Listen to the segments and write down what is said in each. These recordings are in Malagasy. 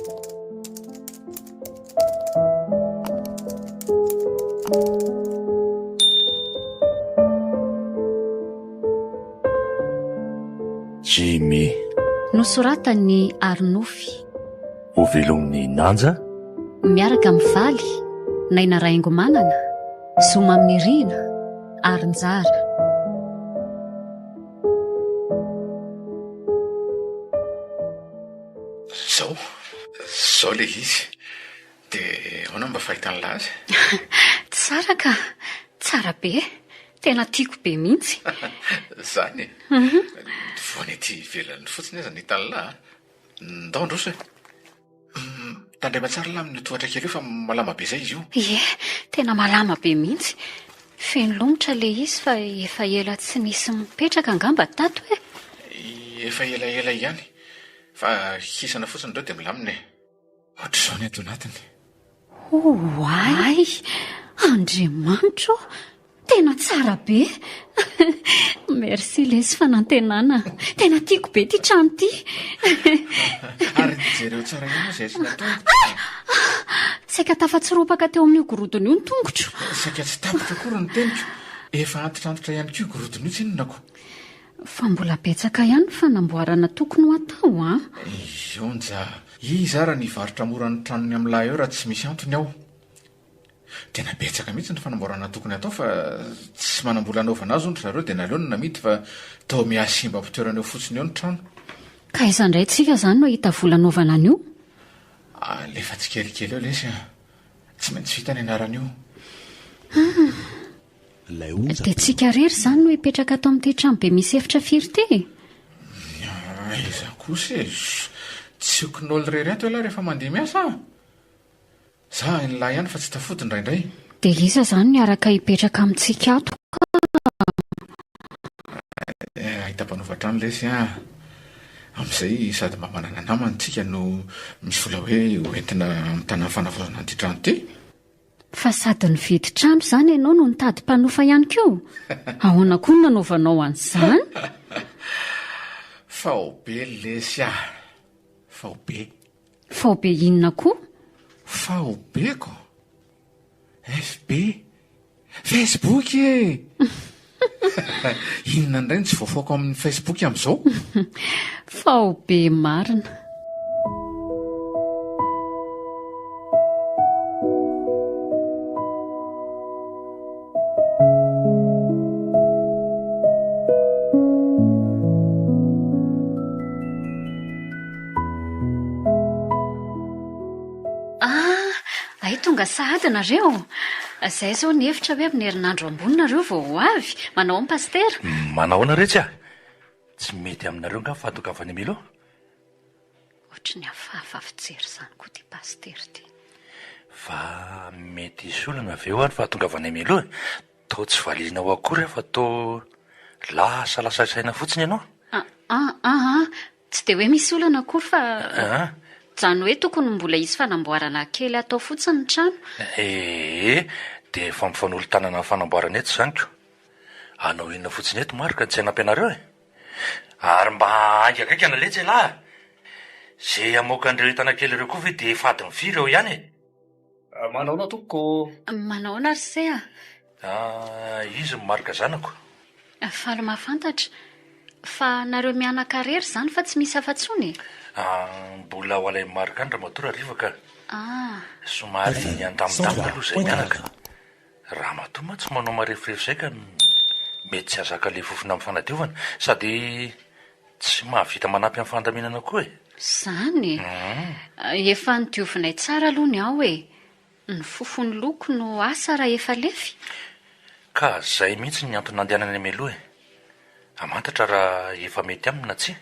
Jimmy. Nosoratan'i Arinofy. Hovelomin'i Nanja. Miaraka amin'ny Valy, Naina Rahaingomanana, Zo Maminirina ary Njara. Zao, zao le izy. De ahoana mba fahitan'lah azy? Tsara ka! Tsara be! Tena tiako be mihitsy. Zany e! Vao ny ety ivelany fotsiny aza no hitan'lah a! Ndao handroso e! Tandrema tsara lah amin'io tohatra kely io fa malama be zay izy io. Ie, tena malama be mihitsy. Feno lomotra le izy fa efa ela tsy nisy mipetraka angamba tato e! Efa elaela ihany fa hisana fotsiny ireo dia milamina e! Ohatr'izao ny ato anatiny. Oay! Andriamanitra ô! Tena tsara be! Merci lesy fanantenana. Tena tiako be ity trano ity. Ary jereo tsara ihany izay asiana tongotra. Saika tafatsiropaka teo amin'io gorodona io ny tongotro. Saika tsy tapitra akory ny teniko. Efa antitrantitra ihany koa io gorodona io tsinona ko. Fa mbola betsaka ihany ny fanamboarana tokony ho atao an! Ionja, iza ara ny hivarotra mora ny tranony amin'lah eo raha tsy misy antony aho? Tena betsaka mihitsy ny fanamboarana tokony hatao fa tsy manam-bola hanaovana azy hono ry zareo dia naleony namidy fa toa mihasimba am-pitoerana eo fotsiny eo ny trano. Ka aiza indray tsika izany no hahita vola hanaovana an'io? Alefa tsikelikely eo lesy a! Tsy maintsy vita ny anaran'io. Hum. Ilay onja Dia tsika irery izany no hipetraka ato amin'ity trano be misy efitra firy ity e? Aiza kosa e! Tsy ho kinaoly irery ato ialahy rehefa mandeha miasa a! Za hain'lah ihany fa tsy tafody indraindray. Dia iza izany no hiaraka hipetraka amintsika ato ka? Ahita mpanova trano lesy a! Amin'izay sady mba manana namana tsika no misy vola hoe hoentina hamitana ny fanavaozana an'ity trano ity. Fa sady nividy trano izany ianao no nitady mpanofa ihany koa? Ahoana koa no nanaovanao an'izany? Faobe lesy a! Faobe. Faobe inona koa? Faobeko? FB? Facebook e! Inona indray no tsy voafaoko amin'ny Facebook amin'izao? Faobe marina. Ah, hay tonga sahady nareo. Zay zao nihevitra hoe amin'ny herinandro ambony nareo vao ho avy. Manao ahoana Pasitera? Manao ahoana retsy a! Tsy mety aminareo angaha fahatongavana Milo? Ohatry ny hafahafa fijery izany koa ity Pasitera ity. Fa mety hisy olana ve hoa ny fahatongavanay Milo e? Toa tsy valianao akory aho fa toa lasalasa saina fotsiny ianao. Ah ah ah, Tsy dia hoe misy olana akory fa izany hoe tokony mbola hisy fanamboarana kely hatao fotsiny ny trano. Ee, dia efa mifanolo-tanana amin'ny fanamboarana eto izany ko. Hanao inona fotsiny eto Marc no tsy hanampy anareo e? Ary mba haingakaingana letsy ialahy a! Ze hamoaka an'ireo entana kely ireo koa ve dia efa adiny firy eo ihany e? Manahoana tompoko ô? Manahoana ry se a? Ah, izy ny Marc zanako. Faly mahafantatra. Fa nareo mianaka irery izany fa tsy misy afa-tsony e? Ah, mbola ho alain'i Marc any ramatoa rahariva ka. Ah. Somary niandamindamina aloha izay mianaka. Ramatoa mantsy manao mareforefo izay ka mety tsy hahazaka ilay fofona amin'ny fanadiovana. Sady tsy mahavita manampy amin'ny fandaminana koa e. Izany e? Efa nodiovinay tsara aloha ny ao e. Ny fofon'ny loko no asa raha efa lefy? Ka zay mihitsy ny antony nandehanany mialoha e! Hamantatra raha efa mety aminy na tsia.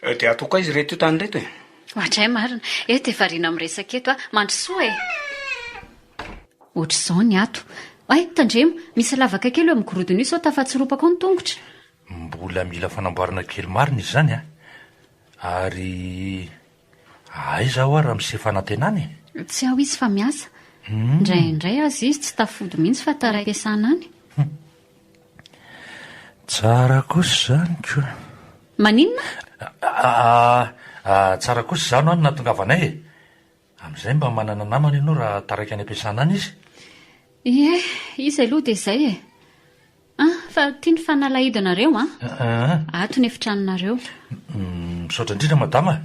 Dia ataoko aiza ireto tany ireto e? Oadray marina. Eto dia variana miresaka eto aho. Mandrosoa e! Ohatr'izao ny ato. Hay, tandremo! Misy lavaka kely eo amin'ny gorodona io sao tafatsiropaka ao ny tongotra. Mbola mila fanamboarana kely marina izy izany an! Ary Aiza aho ary ramose fanantenana e? Tsy ao izy fa miasa. Indraindray aza izy tsy tafody mihitsy fa tara am-piasana any. Tsara kosa izany ko. Maninona? Ah, tsara kosa izany ho'a no nahatongavanay e. Amin'izay mba manana namana ianao raha taraiky any am-piasana any izy. Ie, izy aloha dia izay e. Ah, fa ity ny fanalahidinareo an. Ato ny efitranonareo. Misaotra indrindra madama a.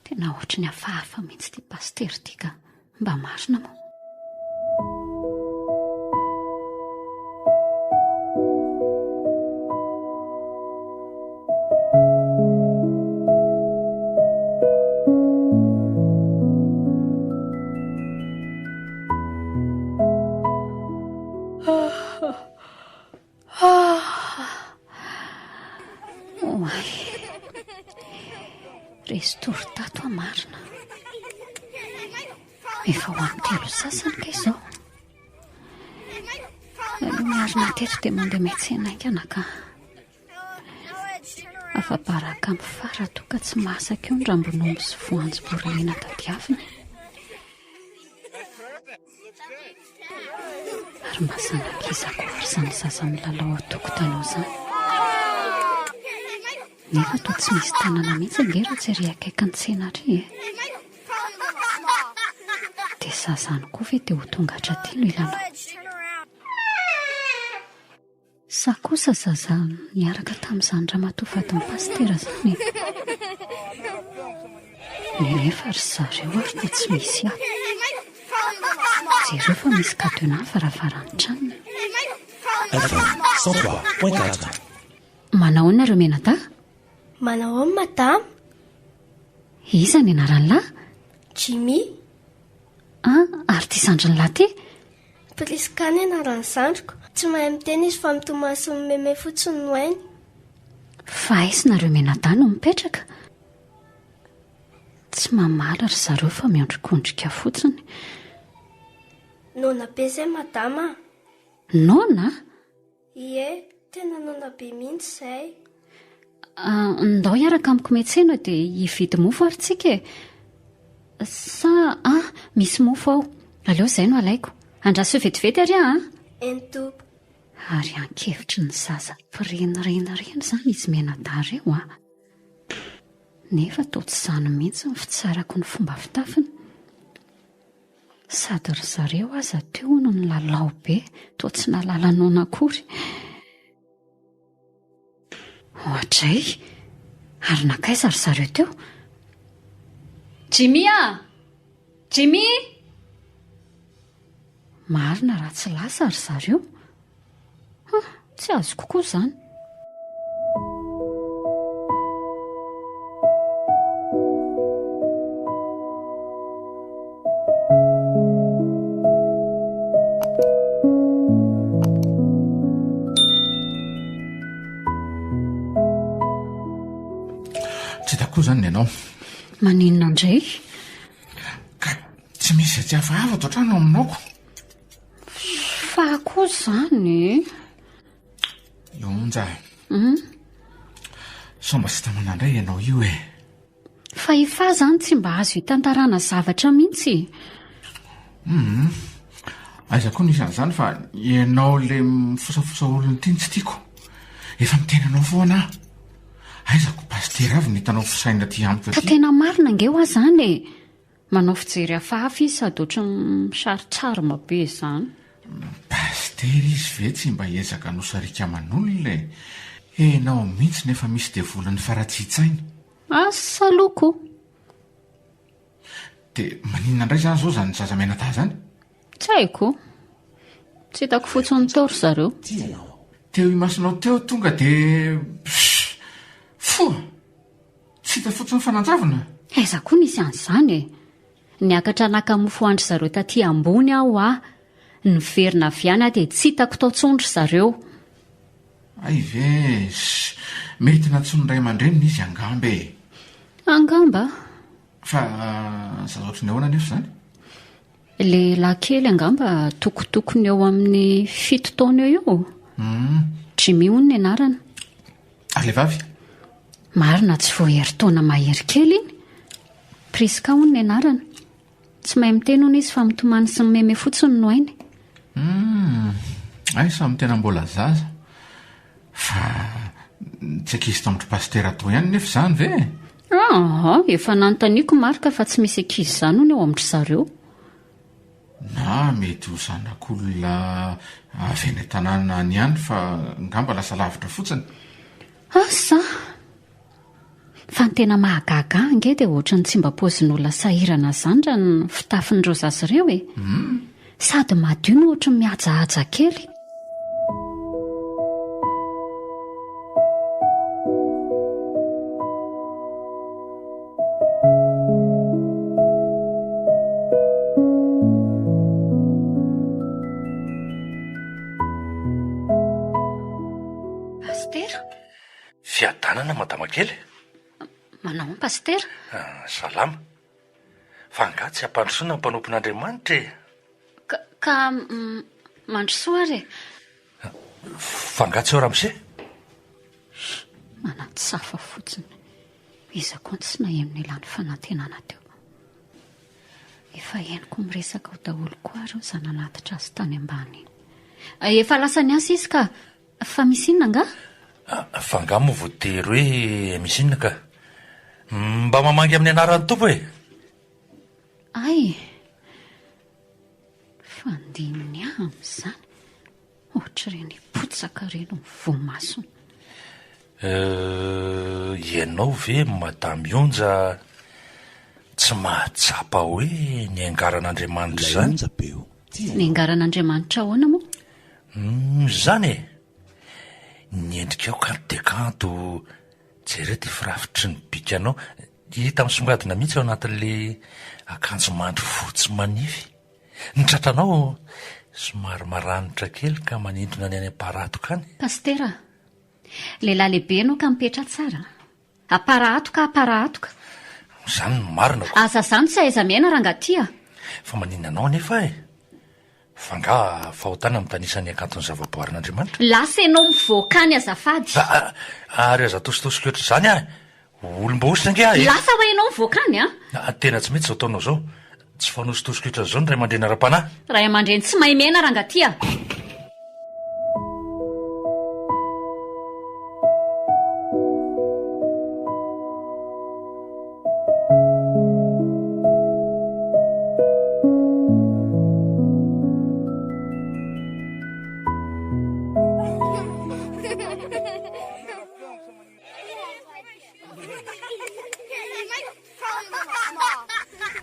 Tena ohatry ny hafahafa mihitsy ity pasitera ity ka. Mba marina moa. Oay. Resy tory tato aho marina. Efa ho amin'ny telo sasany kay izao. Aloha miarina teto dia mandeha miantsena haingana ka. Afa-baraka amin'ny fara toa ka tsy masaka eo ny rambon'omby sy voanjobory mena tadiavina. Ary mba zanak'iza koa ary izany zaza milalao ao an-tokotany ao izany? Nefa toa tsy misy tanana mihitsy ange raha tsy ery akaikin'ny tsena ery e! Dia zaza any koa ve dia ho tonga hatraty no hilalao? Sa kosa zaza niaraka tamin'izany ramatoa vadin'ny pasitera izany e? Nefa ry zareo ary toa tsy misy ato. Jereo fa misy cadenas ny varavaran'ny tranony. FM 103.4. Manao ahoana ireo mianadahy? Manao ahoana madama? Iza ny anaran'lahy? Jimmy. Ah, ary ity zandrin'lahy ity? Prisca ny anaran'ny zandriko. Tsy mahay miteny izy fa mitomany sy mimeme fotsiny no hainy. Fa aiza nareo mianadahy no mipetraka? Tsy mamaly ry zareo fa miondrikondrika fotsiny. Noana be zay madama a! Noana? Ie, tena noana be mihitsy izay. Ah, ndao hiaraka amiko miantsena dia hividy mofo ary tsika e. Sa, ah, misy mofo ao. Aleo izay no alaiko. Andraso eo vetivety ary aho an. Eny tompoko. Ary ankevitry ny zaza mpirenireny ireny izany izy mianadahy ireo an. Nefa toa tsy izany mihitsy ny fitsarako ny fomba fitafiny. Sady ry zareo aza teo hono nilalao be, toa tsy nahalala noana akory. Oadray! Ary nankaiza ry zareo teo? Jimmy a! Jimmy! Marina raha tsy lasa ry zareo. Huh, tsy azoko koa izany. Tsy hitako koa izany ny anao. Maninona indray? Ka tsy misy izay tsy hafahafa ato an-trano aminao ko. Fa koa izany e. Onja. Hmm? Sao mba tsy tamana indray ianao io e. Fa i Fa izany tsy mba azo itantarana zavatra mihitsy. Hmm. Aiza koa nisy an'izany fa ianao le mifosafosa olona ity no tsy tiako. Efa miteny anao foana aho. Aiza ko pasitera avy no hitanao fosaina aty amiko aty. Ka tena marina ange hoa izany e. Manao fijery hafahafa izy sady ohatran'ny mi-charcharme be izany. Pasitera izy ve tsy mba hiezaka hanao sariaka aman'olona e! Enao mihitsy no efa misy devolin'ny faharatsian-tsaina. Asa aloha ko! Dia maninona indray izany izao izany zaza mianadahy izany? Tsy haiko. Tsy hitako fotsiny teo ry zareo. Teo imasonao teo tonga dia foa! Tsy hita fotsiny fa nanjavona? Aiza koa nisy an'izany e! Niakatra naka mofo ho an-dry zareo taty ambony aho hoa. Niverina avy any aho dia tsy hitako tao intsony ry zareo. Hay ve e! Mety nantsoin'ny ray aman-dreniny izy angamba e! Angamba. Fa zaza ohatry ny ahoana anefa izany? Lehilahy kely angamba tokotokony eo amin'ny fito taona eo eo. Jimmy hono ny anarana. Ary ilay vavy? Marina tsy vao herintaona mahery kely iny. Prisca hono ny anarana. Tsy mahay miteny hono izy fa mitomany sy mimeme fotsiny no hainy. Hum, hay samy tena mbola zaza. Fa tsy ankizy tamin'dry pasitera tao ihany nefa izany ve e? Ah! Aa, efa nanontaniako Marc fa tsy misy ankizy izany hono eo amin-dry zareo. Na mety ho zanak'olona avy any an-tanàna any ihany fa ngamba lasa lavitra fotsiny. Asa! Fa ny tena mahagaga ahy ange dia ohatran'ny tsy mba paozin'olona sahirana izany raha ny fitafin'ireo zaza ireo e! Sady madio no ohatran'ny mihajahaja kely. Pasitera? Fiadanana madama kely. Manao ahoana Pasitera? Ah, salama. Fa angaha tsy hampandrosoana ny mpanompon'Andriamanitra e? Ka, ka mandrosoa ary e. Fa angaha tsy ao ramose? Manatsafa fotsiny. Iza koa no tsy naheno ny lany fanantenana teo. Efa henoko miresaka ao daholo koa ary izaho nanatitra azy tany ambany iny. Efa lasa niasa izy ka. Fa misy inona angaha? Fa angaha moa voatery hoe misy inona ka? Mba mamangy amin'ny anaran'ny Tompo e! Hay! Fandininy ahy amin'izany. Ohatr'ireny potsaka ireny ny voamasony. Euh, ianao ve Madame Onja tsy mahatsapa hoe niangaran'Andriamanitra izany? Niangaran'Andriamanitra ahoana moa? Humm, izany e! Ny endrikao kanto dia kanto, jereo ity firafitry ny bikanao, hita misongadina mihitsy ao anatin'ilay akanjo mandry fotsy manify. Ny tratranao somary maranitra kely ka manintona ny any am-paratoka any. Pasitera a! Lehilahy lehibe ianao ka mipetraha tsara a! Aparahatoka aparahatoka. Izany no marina ko. Aza zany tsy ahaiza-miaina rangaha ty a! Fa maninona anao anefa e? Fa angaha fahotana mitanisa ny hakanton'ny zava-boarin'Andriamanitra? Lasa ianao mivoaka any azafady. Ary aza atositosika ohatr'izany aho e! Olom-boahosotra ange aho e! Lasa hoa ianao mivoaka any a! Tena tsy mety izao ataonao izao. Tsy fanositosika ohatran'izao ny ray aman-dreny ara-panahy. Ray aman-dreny tsy mahay miaina rangaha ty a!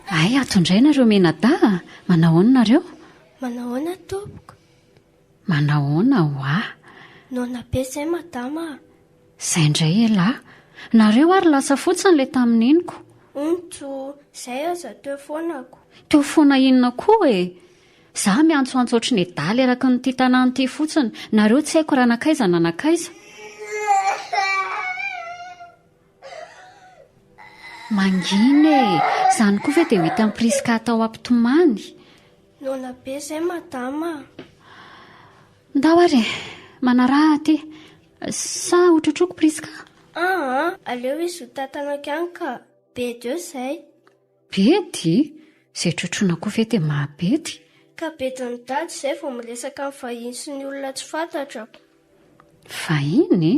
Hay ato indray nareo mianadahy a! Manao ahoana nareo? Manao ahoana tompoko? Manao ahoana hoa? Noana be zay madama a! Zay indray elah! Nareo ary lasa fotsiny le tamin'iny ko! Ontso, zay aza teo foana ko! Teo foana inona koa e! Za miantsoantso ohatry ny adala eraky ny ity tanàna ity fotsiny, nareo tsy haiko raha nankaiza na nankaiza. Mangina e! Zany koa ve dia ho hitan'i Prisca atao hampitomany? Noana be zay madama a! Ndao ary e! Manaraha aty. Sa hotrotroiko Prisca? Aa! Aleo izy ho tantanako ihany ka! Bedy eo zay. Bedy? Izay trotroina koa ve dia mahabedy? Ka bedin'i dada izay vao miresaka amin'ny vahiny sy ny olona tsy fantatrako. Vahiny?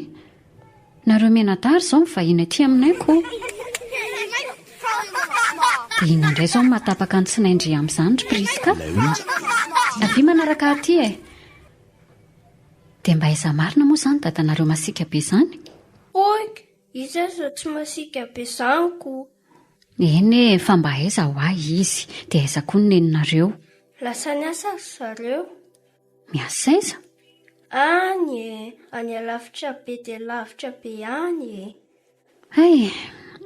Nareo mianadahy ary izao mivahiny aty aminay ko! Dia inona indray izao no mahatapaka ny tsinain-dry amin'izany ry Prisca? Avia manaraka aty e! Dia mba aiza marina moa izany dadanareo masiaka be izany? Oink! Izy aza tsy masiaka be izany ko! Eny e, fa mba aiza hoa izy, dia aiza koa ny neninareo? Lasa niasa ry zareo. Miasa aiza? Any e, any alavitra be dia lavitra be any e. Hay,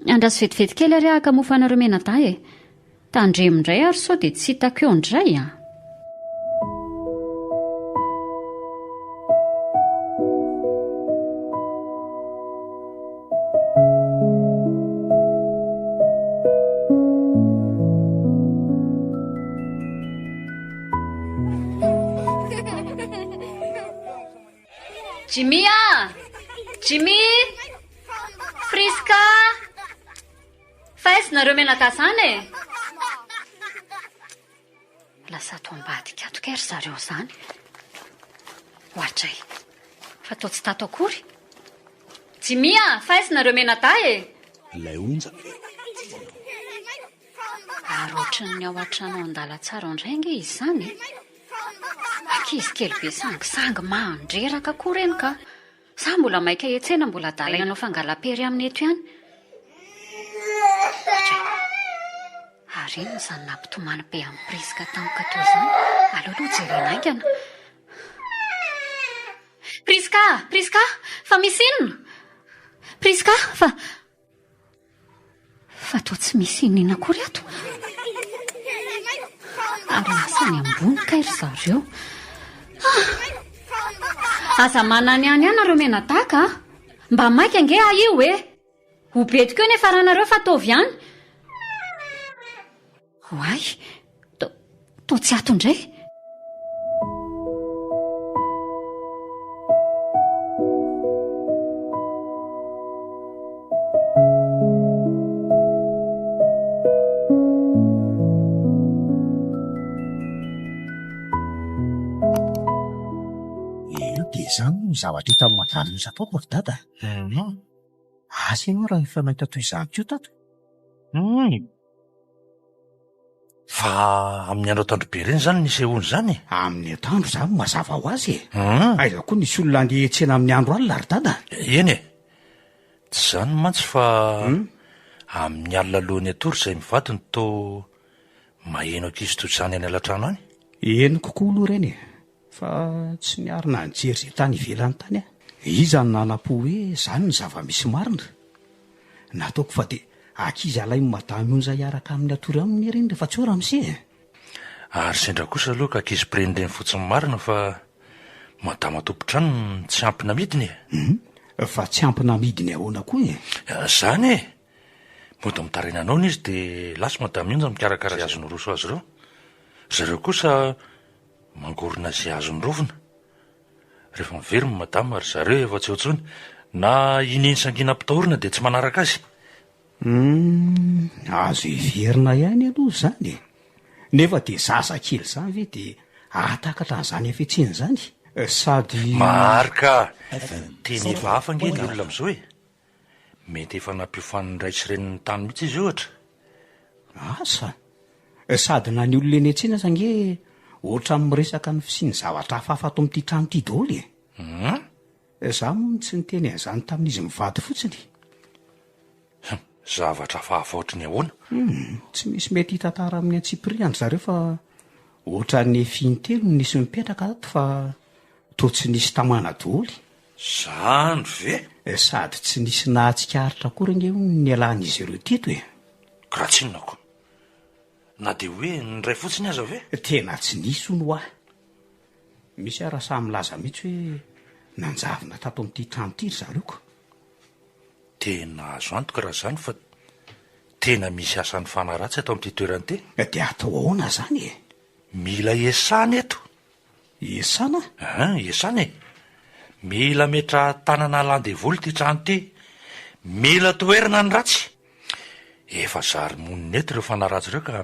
andraso vetivety kely ary aho haka mofo anareo mianadahy e. Tandremo indray ary sao dia tsy hitako eo indray an. Jimmy a! Jimmy! Prisca! Fa aiza nareo mianadahy zany e? Lasa ato ambadika ato kay ry zareo zany. Ohatray. Fa toa tsy tato akory. Jimmy a! Fa aiza nareo mianadahy e? Ilay onja ve? Ary ohatran'ny ao an-trano ao an-dalantsara ao indray ange izy izany e! Ankizy kely be sangisangy mandreraka koa ireny ka! Sa mbola maika hiantsena mbola adala hanao fangalam-pery aminy eto ihany? Ohatray. Ary inona izany nampitomany be an'i Prisca tampoka teo izany? Aleo aloha jerena haingana. Prisca! Prisca! Fa misy inona? Prisca! Fa. Fa toa tsy misy inona akory ato. Ary lasa any ambony kay ry zareo. Ah! Aza manany any ihany nareo mianadaka a! Mba maika ange aho io e! Ho betiko eo ny hiafaranareo fa ataovy ihany. Oay! Toa tsy ato indray. Io dia izany no zavatra hitan'i Madame Loza tato ry Dada a! Asa ianao raha efa nahita toy izany koa tato? Hum! Fa amin'ny andro atoandro be ireny izany no isehoany izany e? Amin'ny atoandro izany mazava ho azy e! Aiza koa nisy olona handeha hiantsena amin'ny andro alina ry Dada? Eny e! Tsy izany mantsy fa amin'ny alina alohan'ny hatory izay mivady no toa maheno ankizy toy izany any alatrano any. Henoko koa aloha ireny e! Fa tsy niarina nijery izay tany ivelany tany aho. Iza no nanam-po hoe izany ny zava-misy marina? Nataoko fa dia ankizy alain'i Madame Onja hiaraka aminy hatory aminy ireny rehefa tsy eo ramose e! Ary sendra kosa aloha ka ankizy mpirenireny fotsiny marina fa Madama tompon-trano no tsy ampy namidiny e! Hum, fa tsy ampy namidiny ahoana koa e? Izany e! Mody mitaraina anao izy dia lasa Madame Onja mikarakara izay azony aroso azy ireo. Ry zareo kosa Mangorona izay azony rovina. Rehefa miverina madama ry zareo efa tsy eo intsony. Na i Neny sangiana ampitahorina dia tsy manaraka azy. Humm, azo heverina ihany aloha izany e! Nefa dia zaza kely izany ve dia hahatakatra an'izany hafetsena izany? Sady. Marc a! Teny efa hafa ange ny olona amin'izao e! Mety efa nampiofanin'ny ray sy reniny tany mihitsy izy ohatra. Asa! Sady na ny olona eny an-tsena aza ange ohatran'ny miresaka ny fisian'ny zavatra hafahafa ato amin'ity trano ity daholo e! Hum? Za moa no tsy niteny an'izany tamin'izy mivady fotsiny. Hum, zavatra hafahafa ohatry ny ahoana? Hum, tsy misy mety hitantara amin'ny antsipiriany ry zareo fa ohatran'ny efa intelo no nisy nipetraka ato fa toa tsy nisy tamana daholo. Zany ve? Sady tsy nisy nahatsikaritra akory ange hono ny nialan'izy ireo teto e! Ka raha tsy inona ko? Na dia hoe ny iray fotsiny aza ve? Tena tsy nisy hono hoa! Misy ara sahy milaza mihitsy hoe nanjavona tato amin'ity trano ity ry zareo ko! Tena azo antoka raha izany fa tena misy asan'ny fanahy ratsy ato amin'ity toerana ity. Dia atao ahoana izany e? Mila esana eto! Iesana? Hein, iesana e! Mila ametrahan-tanana alan-devoly ity trano ity. Mila toherina ny ratsy. Efa zary monina eto ireo fanahy ratsy ireo ka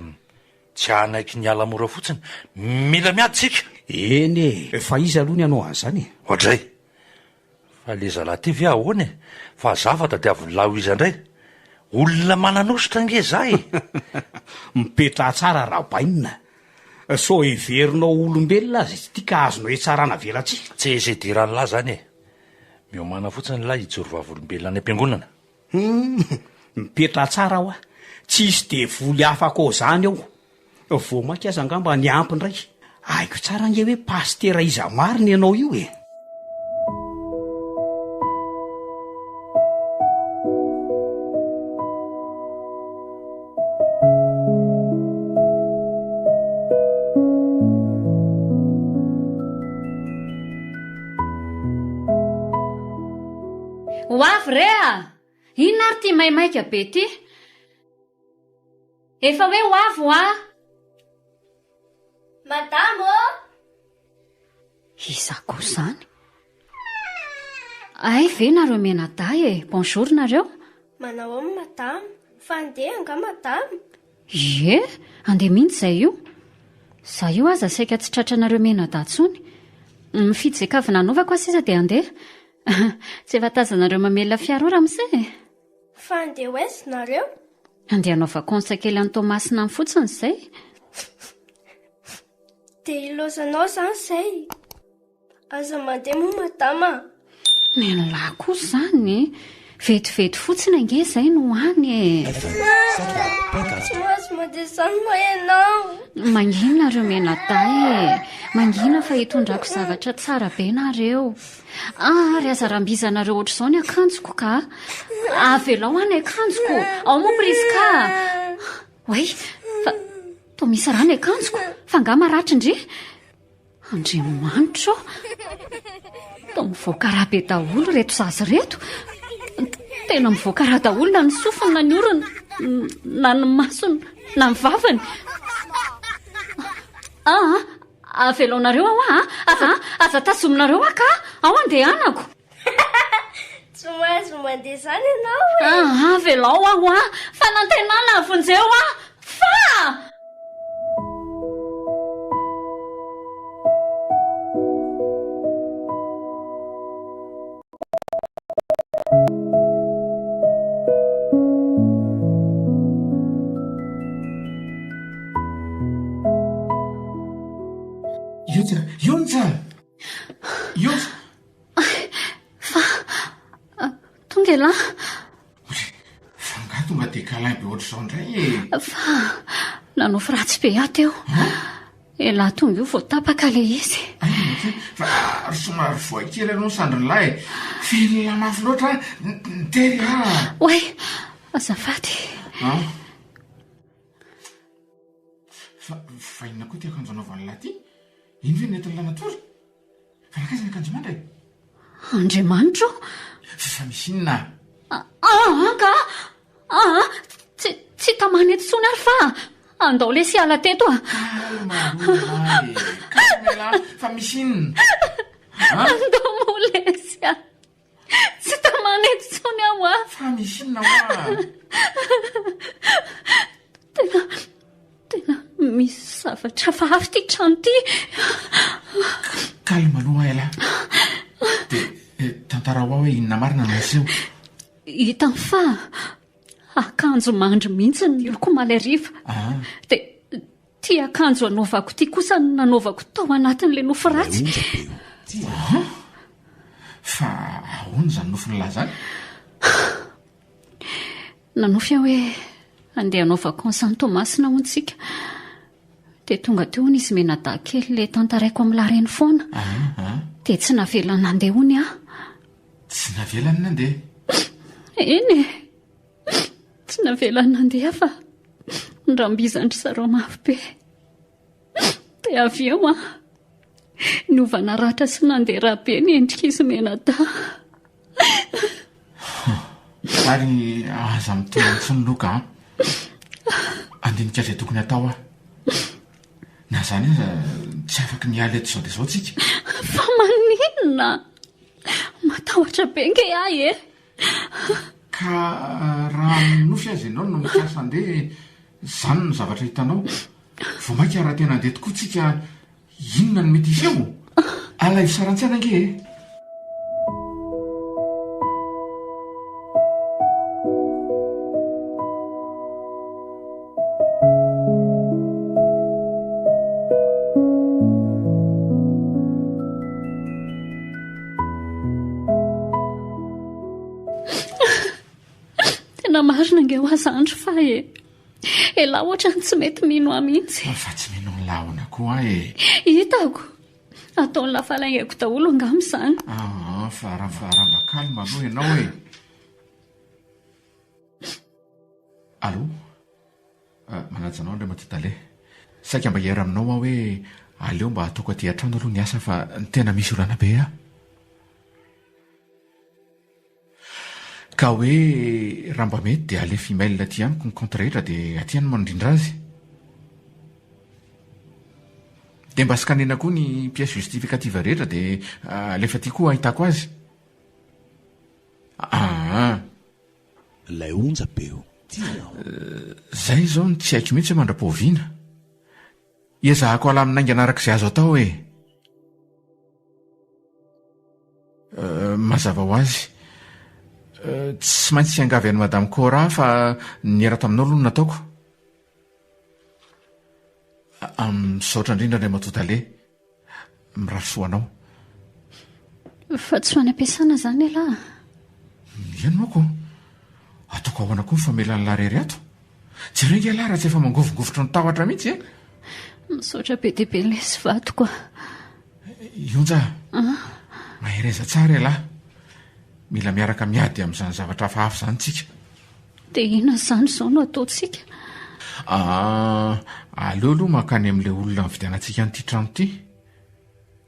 tsy hanaiky ny hiala mora fotsiny. Mila miady tsika. Eny e! Fa iza aloha ny hanao an'izany e? Oadray! Fa le zalahy ty ve ahoana e? Fa za fa tadiavin'ny lahy ho iza ndray? Olona mananosotra ange za e! Mipetraha tsara Rabainina. Sao heverinao ho olombelona aza izy ity ka azonao hetsarana velatsihy. Tsy hisy hidiran'ny lahy zany e! Miomàna fotsiny lahy hijoro vavolombelona any am-piangonana. Humm! Mipetraha tsara hoa! Tsy hisy devoly afaka ao zany ao! Vao mainka aza angamba niampy indray. Haiko tsara ange hoe pasitera iza marina ianao io e! Ho avy re a! Inona ary ity maimaika be ity? Efa hoe ho avy hoa! Madama ô! Iza koa izany? Hay ve nareo mianadahy e! Bonjour nareo! Manao ahoana madama? Fa handeha angaha madama? Ie, handeha mihitsy izay io. Za io aza saika tsy tratranareo mianadahy intsony. Mifidy izay kavina hanaovako aho sisa dia handeha. Tsy efa tazanareo mamelona fiara ao ramose e! Fa handeha ho aiza nareo? Handeha hanao vacances kely any Toamasina any fotsiny izay. Dia ilaozanao izany izay? Aza mandeha moa madama a! Nen'lah kosa izany e! Vetivety fotsiny ange izay no any e! Tsy mahazo mandeha izany moa ianao! Mangina nareo mianadahy e! Mangina fa hitondrako zavatra tsara be nareo. Ary aza rambizanareo ohatr'izao ny akanjoko ka! Avelao aho ny akanjoko! Ao moa Prisca a! Oay! Fa toa misy rà ny akanjoko! Fa angaha maratra ndry? Andriamanitra ô! Toa mivoaka rà be daholo ireto zaza ireto! Tena mivoaka rà daholo na ny sofiny na ny orony na ny masony na ny vavany! Aa! Avelaonareo aho a! Aza aza tazominareo aho ka! Ao andehanako! Tsy mahazo mandeha izany ianao e! Aa, avelao aho a! Fanantenana, vonjeo aho! Fa! Yontsa! Yontsa! Yontsa! Fa tonga elah. Fa angaha tonga dia câlin be ohatr'izao indray e? Fa nanofy ratsy be aho teo. Elah tonga io vao tapaka ilay izy. Fa ary somary voay kely aloha ny sandrin'lahy e. Velona mafy loatra nitery ah. Oay, azafady. An. Fa fa inona koa ity akanjo anaovan'lah ity? Iny ve nentin'lah natory? Fa nankaiza ny akanjo mandra e? Andriamanitra ô! Fa misy inona? Aa ka! Aa tsy tsy tamana eto intsony ary fa andao lesy hiala teto a! Calme aloha lahy e! Calme lahy fa misy inona? Andao moa lesy a! Tsy tamana eto intsony aho a! Fa misy inona hoa? Tena tena misy zavatra hafahafa ity trano ity. Calme aloha ialahy. Dia tantarao aho hoe inona marina no niseho. Hitany fa akanjo mandry mihitsy ny oloko omaly hariva. Dia ity akanjo anaovako ity kosa no nanaovako tao anatin'ilay nofy ratsy. An? Fa ahoana izany nofin'lah izany? Nanofy aho hoe andeha hanao vacances any Toamasina hono tsika. Dia tonga teo hono izy mianadahy kely ilay tantaraiko amin'lah reny foana. Dia tsy navelany nandeha hono aho. Tsy navelany nandeha? Eny e! Tsy navelany nandeha fa nirambizan-dry zareo mafy be. Dia avy eo an, niova naratra sy nandeha ra be ny endrik'izy mianadahy. Ary aza mitomany intsony loka an! Handinika izay tokony hatao aho. Na izany aza tsy afaky ny hiala eto izao dia izao tsika. Fa maninona? Matahotra be nge ahy e! Ka raha amin'ny nofy aza ianao no mikasa handeha, izany no zavatra hitanao. Vao mainka raha tena handeha tokoa tsika, inona no mety hiseho? Alaivo sary an-tsaina ange e! Tena marina ange hoa zandry fa e. Elah ohatrany tsy mety mino ahy mihitsy. Fa tsy mino an'lah ahoana koa aho e. Hitako. Ataon'lah falaingako daholo angamba izany. Aa fa raha raha mba calme aloha ianao e. Allô? Manaja anao Andriamatoa Tale. Saika mba hiera aminao aho hoe aleo mba ataoko aty an-trano aloha ny asa fa tena misy olana be aho. Ka hoe raha mba mety dia alefa email aty amiko ny compte rehetra dia aty aho no mandrindra azy. Dia mba scanner-na koa ny pièce justificative rehetra dia alefa aty koa ahitako azy. Aa. Ilay onjam-peo tianao. Zay izao no tsy haiko mihitsy hoe mandra-pahoviana. Ezahako alamina haingana araka izay azo atao e. Mazava ho azy. Tsy maintsy hiangavy an'i Madame Cora aho fa niera taminao aloha no nataoko. Misaotra indrindra Andriamatoa Tale. Mirary soa anao. Fa tsy ho any am-piasana izany ialahy? Eny manko. Ataoko ahoana koa ny famelan'ilahy irery ato? Jereo ange ialahy raha tsy efa mangovingovitry ny tahotra mihitsy e! Misaotra be dia be lesy vadiko a! Ionja a! Mahereza tsara ialahy. Mila miaraka miady amin'izany zavatra hafahafa izany tsika. Dia inona izany izao no ataontsika? Aa, aleo aloha mankany amin'ilay olona nividianantsika an'ity trano ity.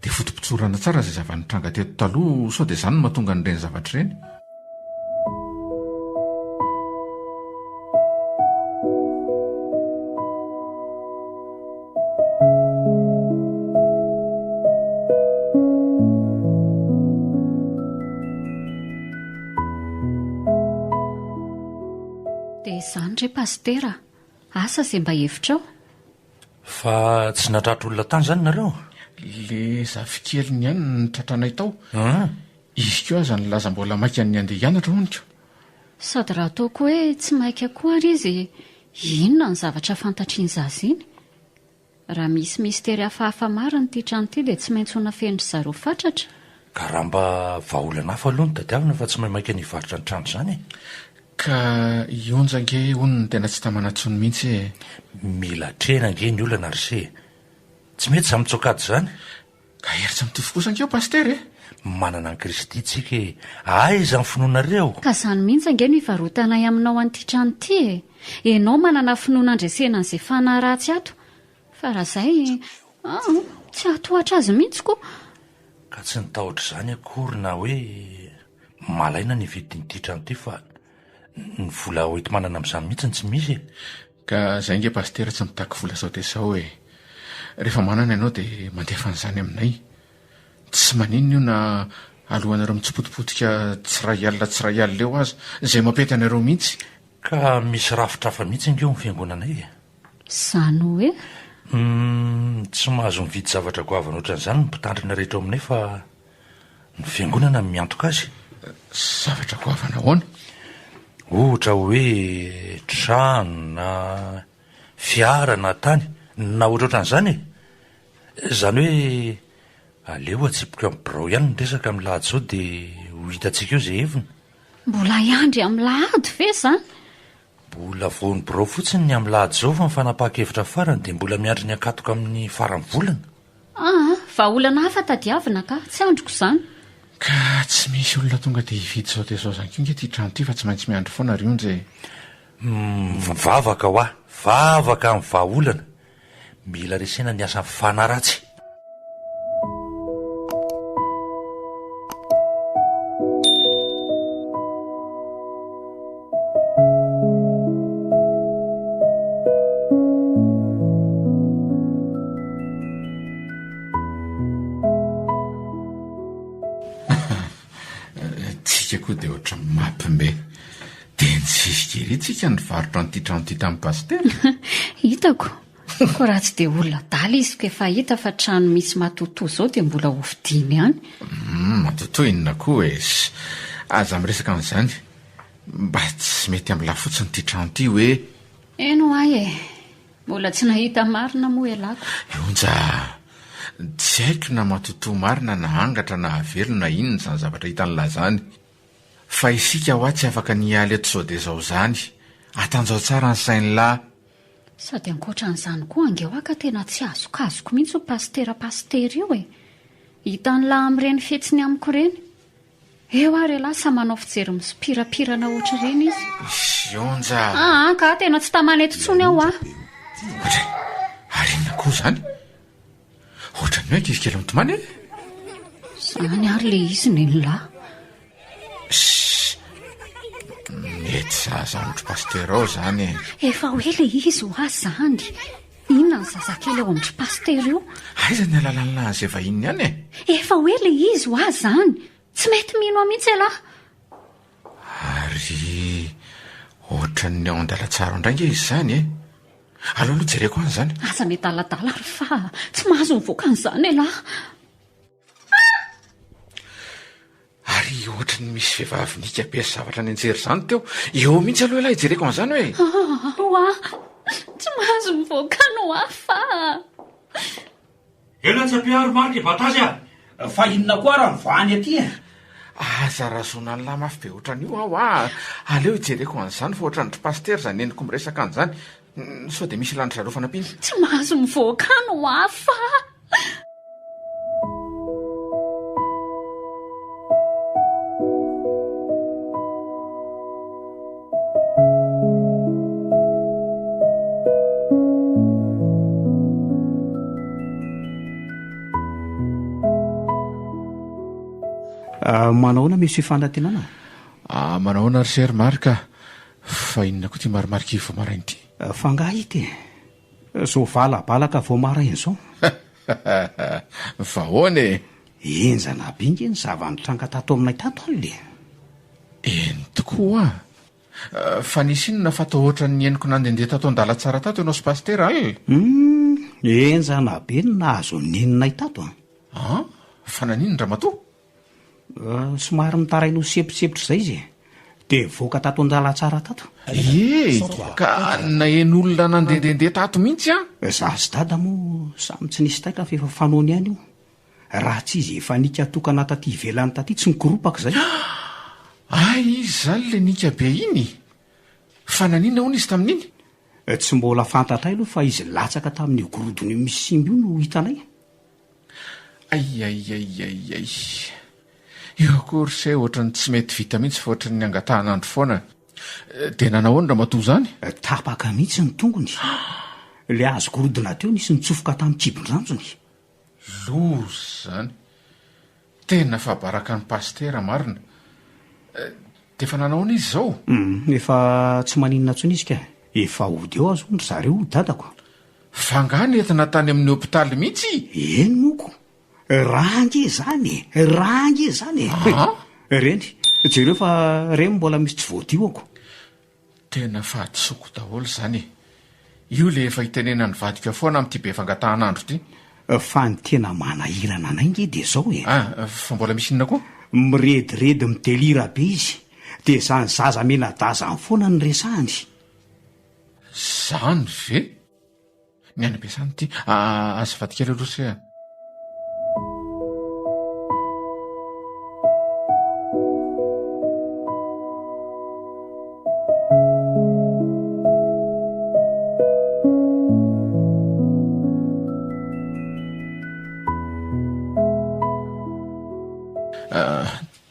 Dia fotopotsorana tsara izay zava-nitranga teto taloha sao dia izany no mahatonga an'ireny zavatra ireny. Dia izany re Pasitera a! Asa izay mba hevitrao? Fa tsy nahatratra olona tany izany nareo? Le zafikeliny ihany no tratranay tao. Izy koa aza nilaza mbola maika ny handeha hianatra hono ko. Sady raha ataoko hoe tsy maika koa ary izy, inona ny zavatra fantatr'iny zaza iny? Raha misy mistery hafahafa marina ity trano ity dia tsy maintsy ho nafenin-dry zareo fatratra. Ka raha mba vahaolana hafa aloha no tadiavina fa tsy maimaika ny hivarotra ny trano izany e! Ka i Onja ange hono no tena tsy tamana intsony mihitsy e! Mila atrehina ange ny olana ry se e! Tsy mety izany mitsoak'ady izany. Ka hery tsy mitovy kosa ange io Pasitera e! Manana an'i Kristy tsika e! Aiza ny finoanareo? Ka izany mihitsy ange no ivarotanay aminao an'ity trano ity e! Enao manana finoana andresena an'izay fanahy ratsy ato. Fa raha izay, aa, tsy hahatohatra azy mihitsy ko! Ka tsy ny tahotra izany akory na hoe malaina ny hividy ity trano ity fa ny vola hoenti-manana amin'izany mihitsy no tsy misy e! Ka zay nge pasitera tsy mitaky vola zao dia zao e! Rehefa manana ianao dia mandefa an'izany aminay. Tsy maninona io na alohanareo mitsipotipotika tsy ray alina tsy ray alina eo aza, izay mampety anareo mihitsy. Ka misy rafitra hafa mihitsy ange ao amin'ny fiangonanay e! Izany hoe? Humm, tsy mahazo mividy zavatra goavana ohatran'izany ny mpitandrina rehetra ao aminay fa Ny fiangonana no miantoka azy. Zavatra goavana ahoana? Ohatra hoe trano na fiara na tany na ohatrohatran'izany e! Izany hoe aleo atsipiko amin'ny birao ihany ny resaka amin'ny lahady izao dia ho hitantsika eo izay heviny. Mbola hiandry amin'ny lahady ve izany? Mbola vao ny birao fotsiny ny amin'ny lahady izao fa ny fanapahan-kevitra farany dia mbola miandry ny ankatoka amin'ny faran'ny volana. Aa, vahaolana hafa tadiavina ka, tsy andriko izany. Ka tsy misy olona tonga dia hividy izao dia izao izany koa ange ity trano ity fa tsy maintsy miandry foana ry Onja e. Mivavaka hoa, vavaka amin'ny vahaolana. Mila resena ny asan'ny fanahy ratsy. Tsika koa dia ohatran'ny mampime. Dia nisisika ery tsika nivarotra an'ity trano ity tamin'i Pasitera. Hitako. Koa raha tsy dia olona adala izy ko efa hita fa trano misy matotoa izao dia mbola hovidiany ihany. Humm, matotoa inona koa e! Aza miresaka an'izany. Mba tsy mety amin'ny lahy fotsiny ity trano ity hoe. Eny ho'ahy e! Mbola tsy nahita marina moa ialahy ko. Ionja a! Tsy haiko na matotoa marina na angatra na avelo na inona izany zavatra hitan'lah izany. Fa isika hoa tsy afaka ny hiala eto izao dia izao izany. Atanjao tsara ny sain'lah. Sady ankoatra an'izany koa ange hoa ka tena tsy azokazoko mihitsy io pasitera pasitera io e! Hitan'lah amin'ireny fihetsiny amiko ireny. Eo ary ialahy sa manao fijery misopirapirana ohatr'ireny izy. Ionja a! Aa ka tena tsy tamana eto intsony aho a! Ohatray, ary inona koa izany? Ohatran'ny hoe ankizy kely mitomany e! Izany ary ilay izy nen'lah. Ssss! Mety zaza amin-dry pasitera ao izany e! Efa ho ela izy hoa izany. Inona ny zazakely ao amin-dry pasitera io? Aiza ny halalan'lah an'izay vahininy any e? Efa ho ela izy hoa izany. Tsy mety mino ahy mihitsy ialahy. Ary ohatran'ny ao an-dalantsara ao indray ange izy izany e! Aleo aloha jereko any izany. Aza miadaladala ry fa tsy mahazo mivoaka an'izany ialahy. Ary. Ohatry ny misy vehivavy nika be sy zavatra nianjera izany teo. Eo mihitsy aloha ialahy hijereko an'izany hoe. Oa! Tsy mahazo mivoaka any hoa fa. Ela tsy ampiaro Marc e Batazy a! Fa inona koa ara ny vahany aty e? Aza razona an'lah mafy be ohatran'io aho a! Aleo hijereko an'izany fa ohatran'dry Pasitera izany henoko miresaka an'izany. Sao dia misy ilan-dry zareo fanampiana? Tsy mahazo mivoaka any hoa fa. Ah, manahoana Monsieur Fanantenana? Ah, manahoana ry se ry Marc a? Fa inona koa ity marimarika vao maraina ity? Ah, fa angaha ity e? Zao valabalaka vao maraina izao. Fa ahoana e? Henjana be nge ny zava-nitranga tato aminay tato alina e! Eny tokoa a! Fa nisy inona fa toa ohatran'ny henoko nandehandeha tato an-dalantsara tato ianao sy Pasitera alina? Hum, henjana be ny nahazo an'i neninay tato an! An? Fa naninona ramatoa? Somary mitaraina ho semposempotra izay izy e! Dia nivoaka tato an-dalantsara tato. Ie, ka naheno olona nandehandeha tato mihitsy an! Izaho sy Dada moa samy tsy nisy taitra fa efa fanaony ihany io. Raha tsy izy efa nikatokana taty ivelany taty tsy nikoropaka izay. Hay izy izany ilay nika be iny? Fa naninona hono izy tamin'iny? Tsy mbola fantatray aloha fa izy latsaka tamin'io gorodona io misy simba io no hitanay. Aiaiaiaiai. Io akory se ohatran'ny tsy mety vita mihitsy fa ohatran'ny angatahan'andro foana. Dia nanao ahoana ramatoa izany? Tapaka mihitsy ny tongony. Ilay hazo gorodona teo nisy nitsofoka tamin'ny kibon-dranjony. Loza izany. Tena fabarakan'i Pasitera marina. Dia efa nanao ahoana izy izao? Hum, efa tsy maninona intsony izy ka. Efa hody eo aza hono ry zareo hoy dadako. Fa angaha nentina tany amin'ny hopitaly mihitsy? Eny moa ko. Rà ange izany e! Rà ange izany e! An? Reny, jereo fa reny mbola misy tsy voadio ako. Tena fahadisoako daholo izany e! Io le efa itenenan'ny vadiko foana amin'ity be fangatahan'andro ity. Fa ny tena manahirana anay nge dia zao e! Ah, fa mbola misy inona koa? Mirediredy midelira be izy, dia izany zaza menadahy izany foana no resahany. Zany ve? Ny any am-piasana ity. Azafady kely aloha se a.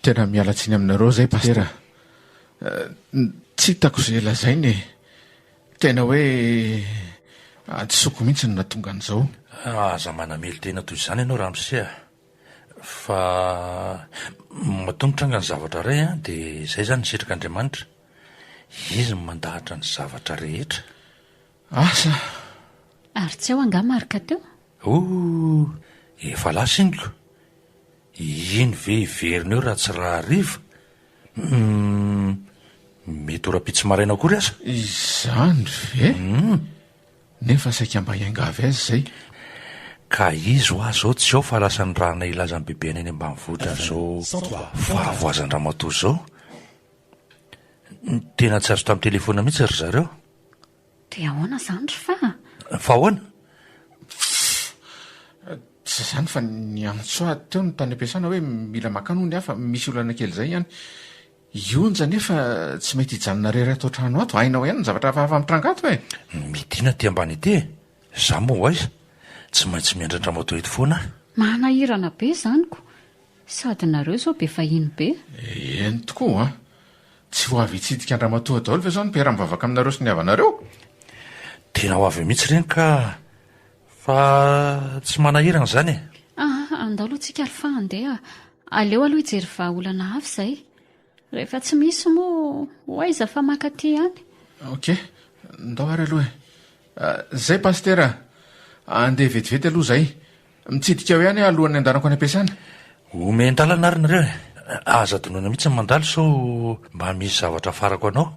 Tena miala tsiny aminareo zay pasitera. Tsy hitako izay lazaina e. Tena hoe hadisoako mihitsy no nahatonga an'izao. Aza manamelo-tena toy izany ianao ramose a! Fa matoa mitranga ny zavatra iray an, dia izay izany ny sitrak'Andriamanitra. Izy no mandahatra ny zavatra rehetra. Asa! Ary tsy ao angaha Marc teo? Ooh! Efa lasa iny ko! Iny ve hiverina eo raha tsy rahariva? Humm! Mety ho rahampitso maraina akory aza. Izany ve? Humm! Nefa saika mba hiangavy azy izay. Ka izy hoa zao tsy ao fa lasa nirahana hilaza an'i bebeny any ambanivohitra an'izao fahavoazan-dramatoa izao. Tena tsy azo tamin'ny telefaonina mihitsy ry zareo. Dia ahoana izany ry fa? Fa ahoana? Pff! Tsy izany fa niantso ahy teo ny tany am-piasana hoe mila makany hono aho fa misy olana kely izay any. I Onja anefa tsy mety hijanona irery ato an-trano ato, hainao ihany ny zavatra hafahafa mitranga ato e! Midina aty ambany aty e! Izaho moa ho aiza? Tsy maintsy miandry an-dramatoa eto foana aho. Manahirana be izany ko! Sady nareo izao be vahiny be. Eny tokoa an! Tsy ho avy hitsidika an-dramatoa daholo ve izao ny mpiara-mivavaka aminareo sy ny havanareo? Tena ho avy mihitsy ireny ka! Fa tsy manahirana izany e! Aa, andao aloha tsika ry fa handeha. Aleo aloha hijery vahaolana hafa izay. Rehefa tsy misy moa, ho aiza fa maka aty ihany. Ok, ndao ary aloha e. Zay Pasitera a! Andeha vetivety aloha izay. Mitsidika eo ihany aho alohan'ny handanako any am-piasana. Omen-dalana ary nareo e! Aza adinoina mihitsy ny mandalo sao mba misy zavatra afarako anao.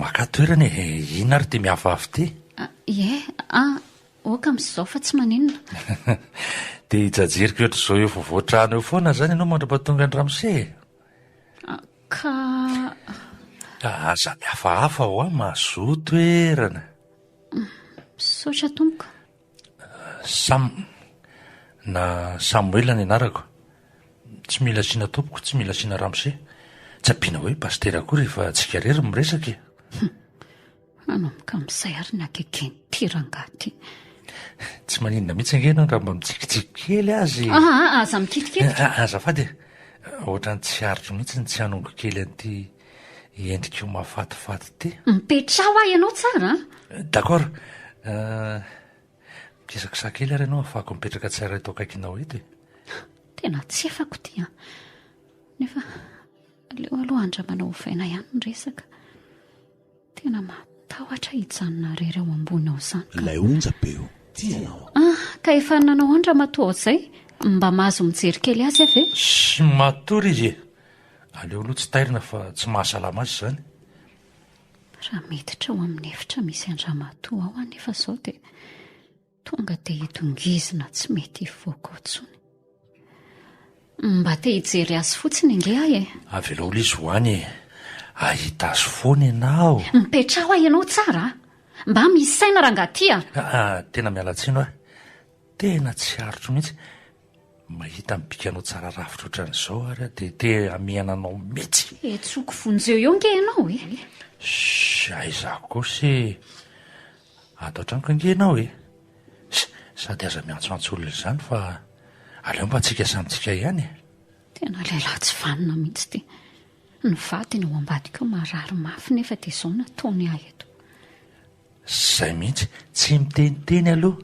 Maka toerana e, inona ary ity mihafahafa ity? Ie, ah, ok amin'izao fa tsy maninona. Dia hijajeriko ohatr'izao eo afovoan-trano eo foana izany ianao mandra-pahatonga ny ramose e? Ka. Aza mihafahafa hoa, mahazoa toerana. Misaotra tompoko. Sam, na Samoela ny anarako. Tsy mila asiana tompoko, tsy mila asiana ramose. Tsy ampiana hoe pasitera koa rehefa tsika irery no miresaka e. Hum, hanomboka amin'izay ary ny hagegen'ity rangahy ity. Tsy maninona mihitsy ange ianao raha mba mitsikitsiky kely aza e. Aa, aza mikitikitika. Ah, azafady e. Ohatran'ny tsy aritro mihitsy ny tsy hanongo kely an'ity endrik'io mahafatifaty ity. Mipetraha hoa ianao tsara a! D'accord. Euh, mikisakisaha kely ary ianao ahafahako mipetraka tsara eto akaikinao eto e. Tena tsy efako ity an. Nefa aleo aloha andramana ovaina ihany ny resaka. Tena matahotra hijanona irery ao ambony ao izany ka. Ilay onjam-peo tianao. Ah, ka efa nanao ahoana ramatoa ao izay? Mba mahazo mijery kely azy aho ve? Tsy matory izy e. Aleo aloha tsy tairina fa tsy mahasalama azy izany. Raha miditra ao amin'ny efitra misy an-dramatoa ao anefa izao dia tonga dia hidongizina tsy mety hivoaka ao intsony. Mba te hijery azy fotsiny ange aho e. Avelao aloha izy ho any e. Hahita azy foana ianao. Mipetraha hoa ianao tsara a. Mba misy saina rangahy ty a. Aa, tena miala tsiny hoa. Tena tsy aritro mihitsy. Mahita ny bikanao tsara rafitra ohatran'izao ary aho dia te hamihana anao mihitsy. Etsoko vonjeo eo nge ianao e. Shh, aiza kosa e. Ato an-tranoko ange ianao e. Shh, sady aza miantsoantso olona izany fa aleo mba tsika samy tsika ihany e. Tena lehilahy tsy vanona mihitsy ity. Ny vadiny ao ambadika ao marary mafy nefa dia izao no ataony ahy eto. Zay mihitsy, tsy miteniteny aloha,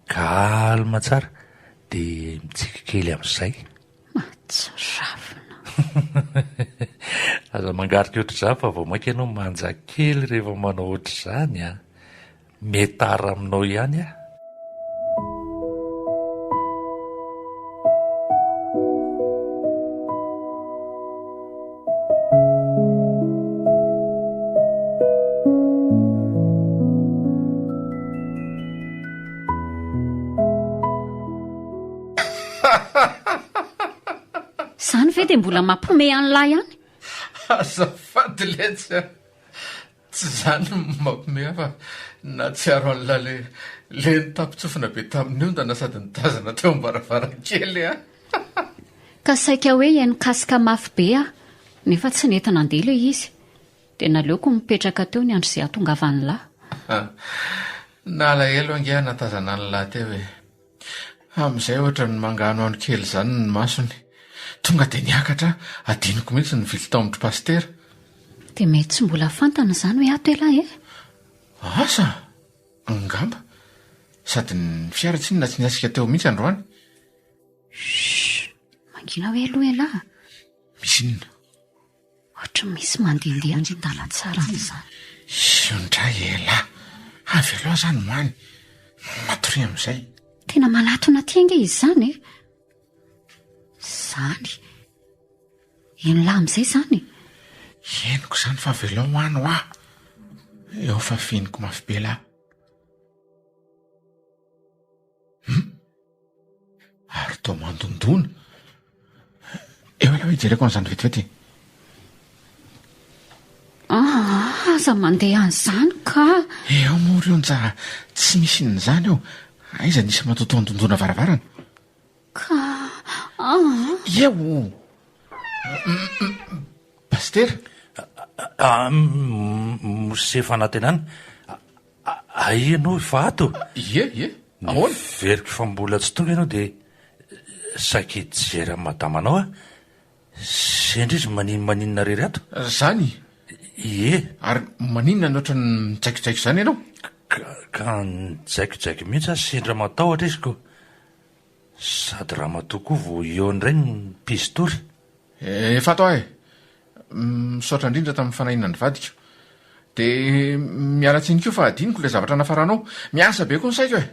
calme tsara, dia mitsiky kely amin'izay. Mahatsiravina. Aza mangarika ohatr'izany fa vao mainka ianao manja kely rehefa manao ohatr'izany an! Mietara aminao ihany aho. Zany ve dia mbola mampiomehy an'lah ihany? Azafady letsy a! Tsy izany no mampiomehy ahy fa nahatsiaro an'lah le le nitampin-tsofina be tamin'ny ondana sady nitazana teo am-baravarankely aho. Ka saika hoe hihaino casque mafy be aho nefa tsy nety nandeha ilay izy. Dia naleoko nipetraka teo niandry izay hahatongavan'lah. Nalahelo ange aho nahatazana an'lah teo e. Amin'izay ohatran'ny manganohano kely izany ny masony. Tonga dia niakatra aho, adinoko mihitsy ny nivily tao amin-dry Pasitera. Dia mety tsy mbola fantany izany hoe ato ialahy e? Asa! Angamba. Sady ny fiara tsinona tsy niasika teo mihitsy androany. Chut! Mangina hoe aloha ialahy. Misy inona? Ohatry ny misy mandehandeha any an-dalantsara any izany. Io indray elah! Avelao aza any ho any. Matoria amin'izay. Tena manatona aty ange izy izany e! Izany. Henolahy amin'izay izany e! Henoko izany fa avelao ho any hoa! Eo fa fihiniko mafy be lah. Hum! Ary toa mandondona. Eo aloha hijereko an'izany vetivety e. Ah, aza mandeha an'izany ka. Eo moa ry Onja, tsy misy inona izany eo. Aiza nisy matotoa andondona varavarana? Ka ah. Eo! Pasitera? Ah, Mose Fanantenana, Aia ianao efa ato? Ie, ie. Ahoana? Noheveriko fa mbola tsy tonga ianao dia saika hijery an'i madamanao aho. Sendra izy maninomaninona irery ato. Zany? Ie. Ary maninona no ohatran'ny mijaikojaiko izany ianao? Ka, ka nijaikojaiko mihitsy aho sendra matahotra izy ko. Sady ramatoa koa vao eo indray no mpistory. Efa ato aho e! Misaotra indrindra tamin'ny fanahiana ny vadiko. Dia miala tsiny koa fa adinoko ilay zavatra nafaranao. Miasa be koa ny saiko e!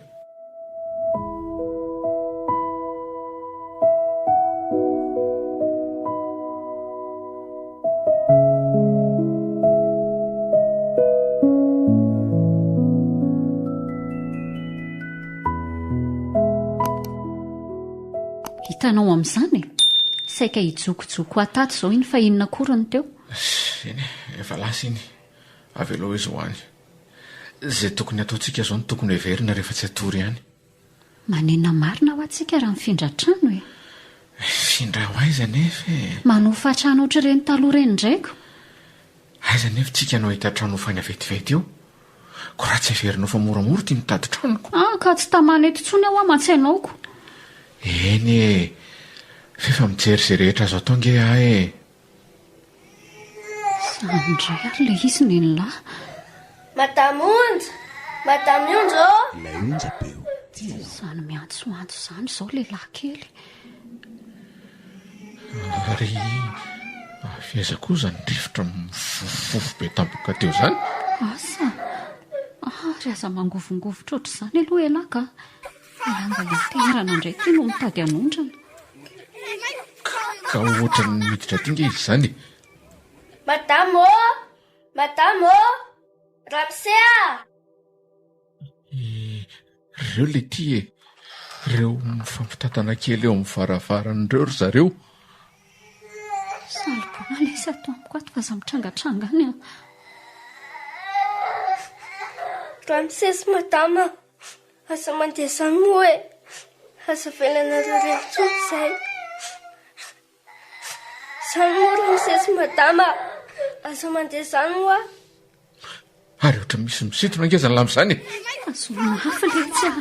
hitanao amin'izany e? Saika hijokojoko ahy tato izao iny fa inona akory ny teo? Eny e, efa lasa iny. Avelao izy ho any. Izay tokony hataontsika izao no tokony heverina rehefa tsy hatory ihany. Maninona marina hoa tsika raha mifindra trano e? Mifindra ho aiza anefa e? Manofa trano ohatr'ireny taloha ireny indray ko. Aiza anefa tsika no hahita trano hofaina vetivety eo? Ko raha tsy heverinao fa moramora ity mitady trano ko. Ah ka tsy tamana eto intsony aho hoa mantsy anao ko. Eny e! F'efa mijery izay rehetra azo atao ange aho e! Izany indray ary ilay izy nenilahy. Madame Onja! Madame Onja ô! Ilay onjam-peo tianao. Izany miantsoantso izany izao lehilahy kely. Ary avy aiza koa izany rivotra mifofofofo be tampoka teo izany? Asa! Ary aza mangovongovitra ohatr'izany aloha ialahy ka! Lamba iterana indray ity no mitady hanondrana. Ka ohatran'ny miditra aty nge izy izany e! Madame ô! Madame ô! Ramose a! Ireo le ty e! Ireo mifampitantana kely eo amin'ny varavarana ireo ry zareo. Salibona lesy ato amiko ato fa aza mitrangatranga any a! Ramose sy madama a! Aza mandeha izany moa e! Aza avelanareo irery intsony izahay. Izany moa Ramose sy Madama a! Aza mandeha izany hoa! Ary ohatran'ny misy misintona ange izany lamba izany e! Azo mafy letsy a!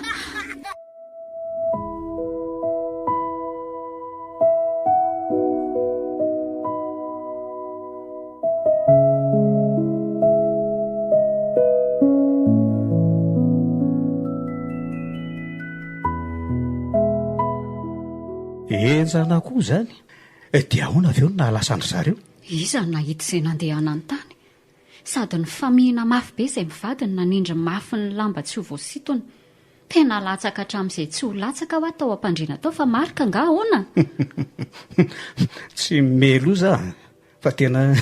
Henjana koa izany. Dia ahoana avy eo no nahalasa an-dry zareo? Iza no nahita izay nandehanany tany? Sady nifamihina mafy be izay mivady no nanindry mafy ny lamba tsy ho voasintona. Tena latsaka hatramin'izay tsy ho latsaka hoa tao am-pandriana tao fa Marc angaha ahoana? Tsy meloza a! Fa tena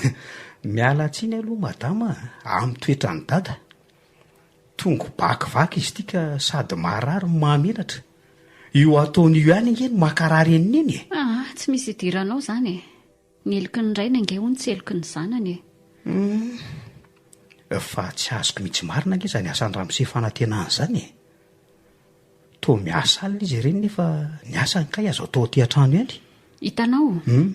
miala tsiny aloha madama amin'ny toetran'i dada. Tongo-bakivaky izy ity ka sady marary no mahamenatra. Io ataony io ihany ange no mankarary an'i Neny e! Aa, tsy misy idiranao izany e! Ny heloky ny rainy ange hono tsy heloky ny zanany e! Humm. Fa tsy azoko mihitsy marina ange izany asan'i ramose fanantenana izany e! Toa miasa alina izy ireny nefa ny asany kay azo atao aty an-trano ihany. Hitanao? Humm.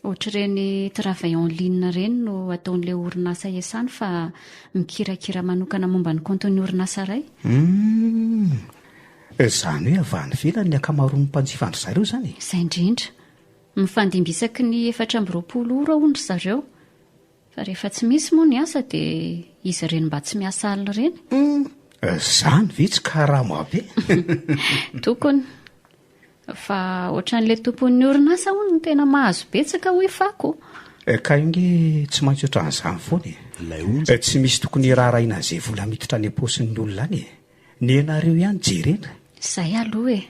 Ohatr'ireny travail en ligne ireny no ataon'ilay orinasa iasany fa mikirakira manokana momba ny kaontin'ny orinasa iray. Humm. Izany hoe avy any ivelany ny ankamaroan'ny mpanjifan-dry zareo izany e? Izay indrindra. Mifandimby isaky ny 24 ora hono ry zareo. Fa rehefa tsy misy moa ny asa dia izy ireny mba tsy miasa alina ireny. Humm! Zany ve tsy karama be? Tokony. Fa ohatran'ilay tompon'ny orinasa hono no tena mahazo betsaka hoy Fako. Ka io nge tsy maintsy ohatran'izany foana e. Tsy misy tokony hiraharahiana an'izay vola miditra any am-paosin'ny olona any e. Ny anareo ihany jerena. Izay aloha e.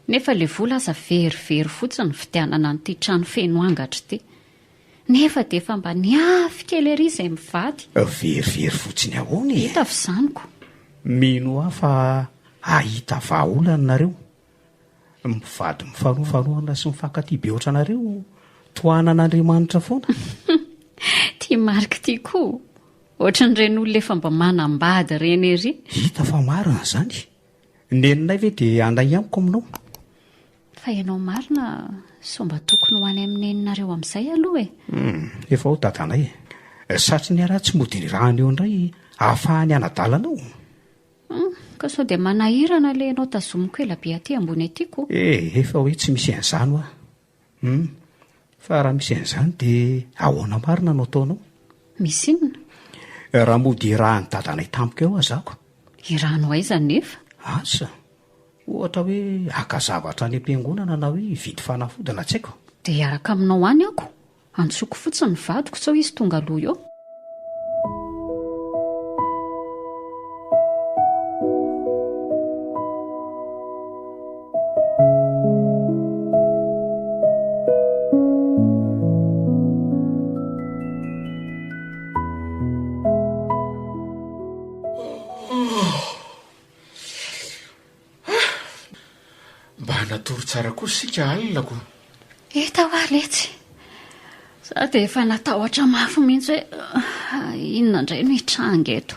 Nefa ilay vola aza verivery fotsiny nividianana an'ity trano feno angatra ity. Nefa dia efa mba niafy kely ery izay mivady. Verivery fotsiny ahoana e? Hita f'izany ko. Mino ahy fa hahita vahaolana nareo. Mivady mifanohana sy mifankatia be ohatranareo tohanan'Andriamanitra foana. Ity Marc ity koa ohatran'ireny olona efa mba manambady ireny ery. Hita fa marina izany. Neninay ve dia handay amiko aminao? Fa ianao marina sao mba tokony ho any amin'ny neninareo amin'izay aloha e? Hum, efa ao dadanay e. Satry ny ahy tsy mody nirahana eo indray ahafahany hanadala anao. Hum, ka sao dia manahirana ilay ianao tazomiko ela be aty ambony aty ko. Eh, efa hoe tsy misy an'izany hoa. Hum, fa raha misy an'izany dia ahoana marina no ataonao? Misy inona? Raha mody irahan'i dadanay tampoka eo aza ako. Irano aiza anefa? Asa! Ohatra hoe haka zavatra any am-piangonana na hoe hividy fanafody na tsy haiko. Dia hiaraka aminao any ako. Antsoiko fotsiny ny vadiko sao izy tonga aloha eo. Mba natory. tsara kosa isika alina ko. Hita hoa letsy. Za dia efa natahotra mafy mihitsy hoe inona indray no hitranga eto.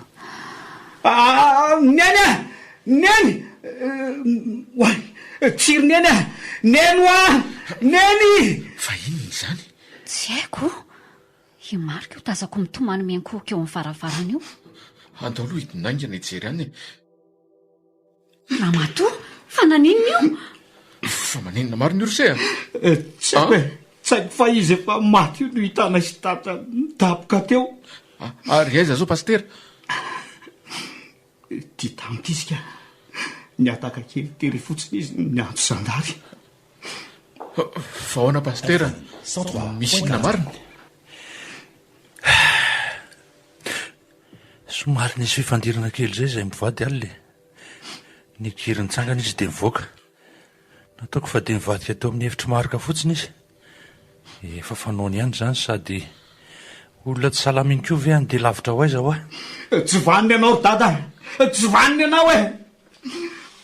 Ah, Neny a! Neny! Oay! Tsiry Neny a! Neny hoa! Neny! Fa inona izany? Tsy haiko. I Marc io tazako mitomany miankohoka eo amin'ny varavarana io. Andao aloha hidina haingana hijery any e. Ramatoa, fa naninona io? Fa maninona marina io ry se a? Eh, tsy haiko e, tsy haiko fa izy efa maty io no hitanay sy dada nidaboka teo. Ah, ary aiza zao pasitera? Ity tamiko izy ka. Nihataka kely tery fotsiny izy niantso zandary. Fa ahoana pasitera? Misy inona marina? Somary nisy fifandirana kely izay izahay mivady alina e. Nikiry nitsangana izy dia nivoaka. Nataoko fa dia nivadika teo amin'ny efitr'i Marc fotsiny izy. Efa fanaony ihany izany sady olona tsy salama iny koa ve handeha lavitra ho aiza hoa? Tsy vanona ianao ry dada a! Tsy vanona ianao e!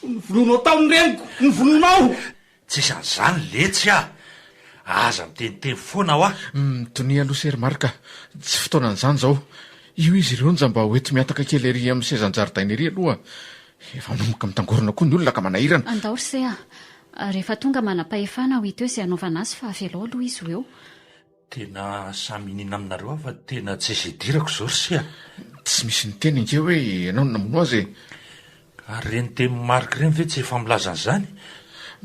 Ny vonoanao tao ny reniko! Ny vonoanao! Tsisy an'izany letsy a! Aza miteniteny foana hoa! Mitonia aloha se ry Marc a! Tsy fotoanan'izany izao. Io izy ry Onja mba ho eto mihataka kely ery amin'ny sezan-jaridaina ery aloha. Efa manomboka mitangorona koa ny olona ka manahirana. Andao ry se a! Rehefa tonga manam-pahefana ho hita eo izay hanaovana azy fa avelao aloha izy ho eo. Tena samy iniana aminareo aho fa tena tsisy idirako izao ry se a! Tsy misy niteny ange hoe ianao no namono azy e! Ary ireny tenin'i Marc ireny ve tsy efa milaza an'izany?